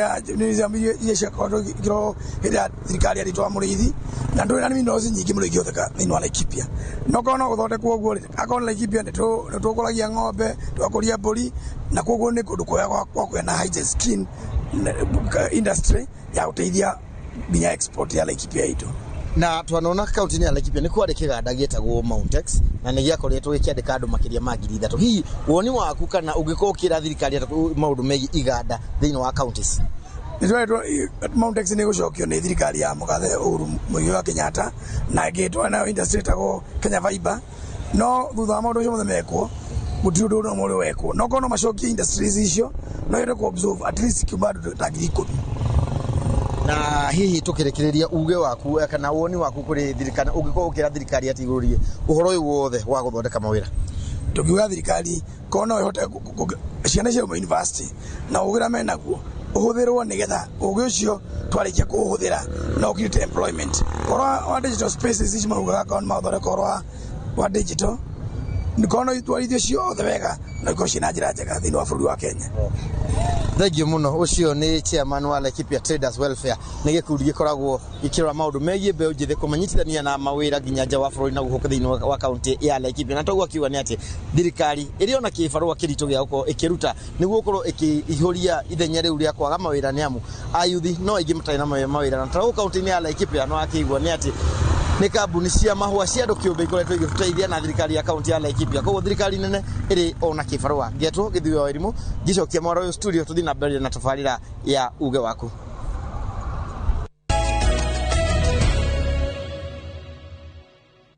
iria ciakoragwo ikĩrorwo hĩndĩ ya thirikari ya rĩtwa Mũrĩithi, na ndũrĩ na minerals nyingĩ mũno ingĩhũthĩka thĩinĩ wa Laikipia. No korwo no gũthondekwo ũguo rĩ, akorwo nĩ Laikipia nĩ tũkũragia ng'ombe, tũgakũria mbũri, na koguo nĩ kũndũ kwega gwa kũgĩa na high skin industry ya gũteithia nginya export ya Laikipia itũ. Na twanona kaunti-inĩ ya Laikipia nĩ kwarĩ kĩganda gĩetagwo Mountex, na nĩ gĩakoretwo gĩkĩandĩka andũ makĩria ma 3,000. Hihi woni waku kana ũngĩkorwo ũkĩra thirikari atĩa maũndũ megiĩ iganda thĩinĩ wa counties? Nĩ tweretwo Mountex nĩ gũcokio nĩ thirikari ya mũgathe Uhuru Muigai wa Kenyatta, na ĩngĩtwo nayo industry ĩtagwo Kenya Fiber, no thutha wa maũndũ macio mothe mekwo, gũtirĩ ũndũ ũmwe ũrĩ wekwo. No korwo no macokie industries icio, no ĩhote kũ absorb at least kiumba andũ ta 10,000. Na hihi tukĩrĩkĩrĩria, uge waku kana woni waku kũrĩ thirikari, ũngĩkorwo ũkĩra thirikari atĩ igũrũ rĩgiĩ ũhoro ũyũ wothe wa gũthondeka mawĩra? Tũngiuga thirikari korwo no ĩhote ciana ciauma university na ũgĩ ũrĩa menaguo ũhũthĩrwo, nĩgetha ũgĩ ũcio twarĩkia kũũhũthĩra no ũcreate employment. Ũhoro wa digital spaces ici maraugaga, korwo nĩ mathondeka ũhoro wa digital, korwo no itwarithio ciothe wega, no ikorwo ciĩna njĩra njega thĩinĩ wa bũrũri wa Kenya. Thengio mũno. Ũcio nĩ chairman wa Laikipia Traders Welfare, nĩ gĩkundi gĩkoragwo gĩkĩrora maũndũ megiĩ mbeũ njĩthĩ, kũmanyitithania na mawĩra nginya nja wa bũrũri na gũkũ thĩinĩ wa kaunti ya Laikipia. Na toguo akiuga nĩ atĩ thirikari ĩrĩ ona kĩbarũa kĩritũ gĩa gũkorwo ĩkĩruta nĩguo gũkorwo ĩkĩihũria ithenya rĩu rĩa kwaga mawĩra, nĩ amu ayuthi no aingĩ matarĩ na mawĩra. Na tarau kaunti-inĩ ya Laikipia no akĩigua nĩ atĩ nĩ kambuni cia mahũa cia andũ kĩũmbe ikoretwo igĩtũteithia na thirikari ya kaunti ya Laikipia. Koguo thirikari nene ĩrĩ ona kĩbarũa. Ngetwo Gĩthuĩ wa Wairimu, ngĩcokia mwaro ũyũ studio, tũthiĩ na mbere na tabarĩra ya uge waku.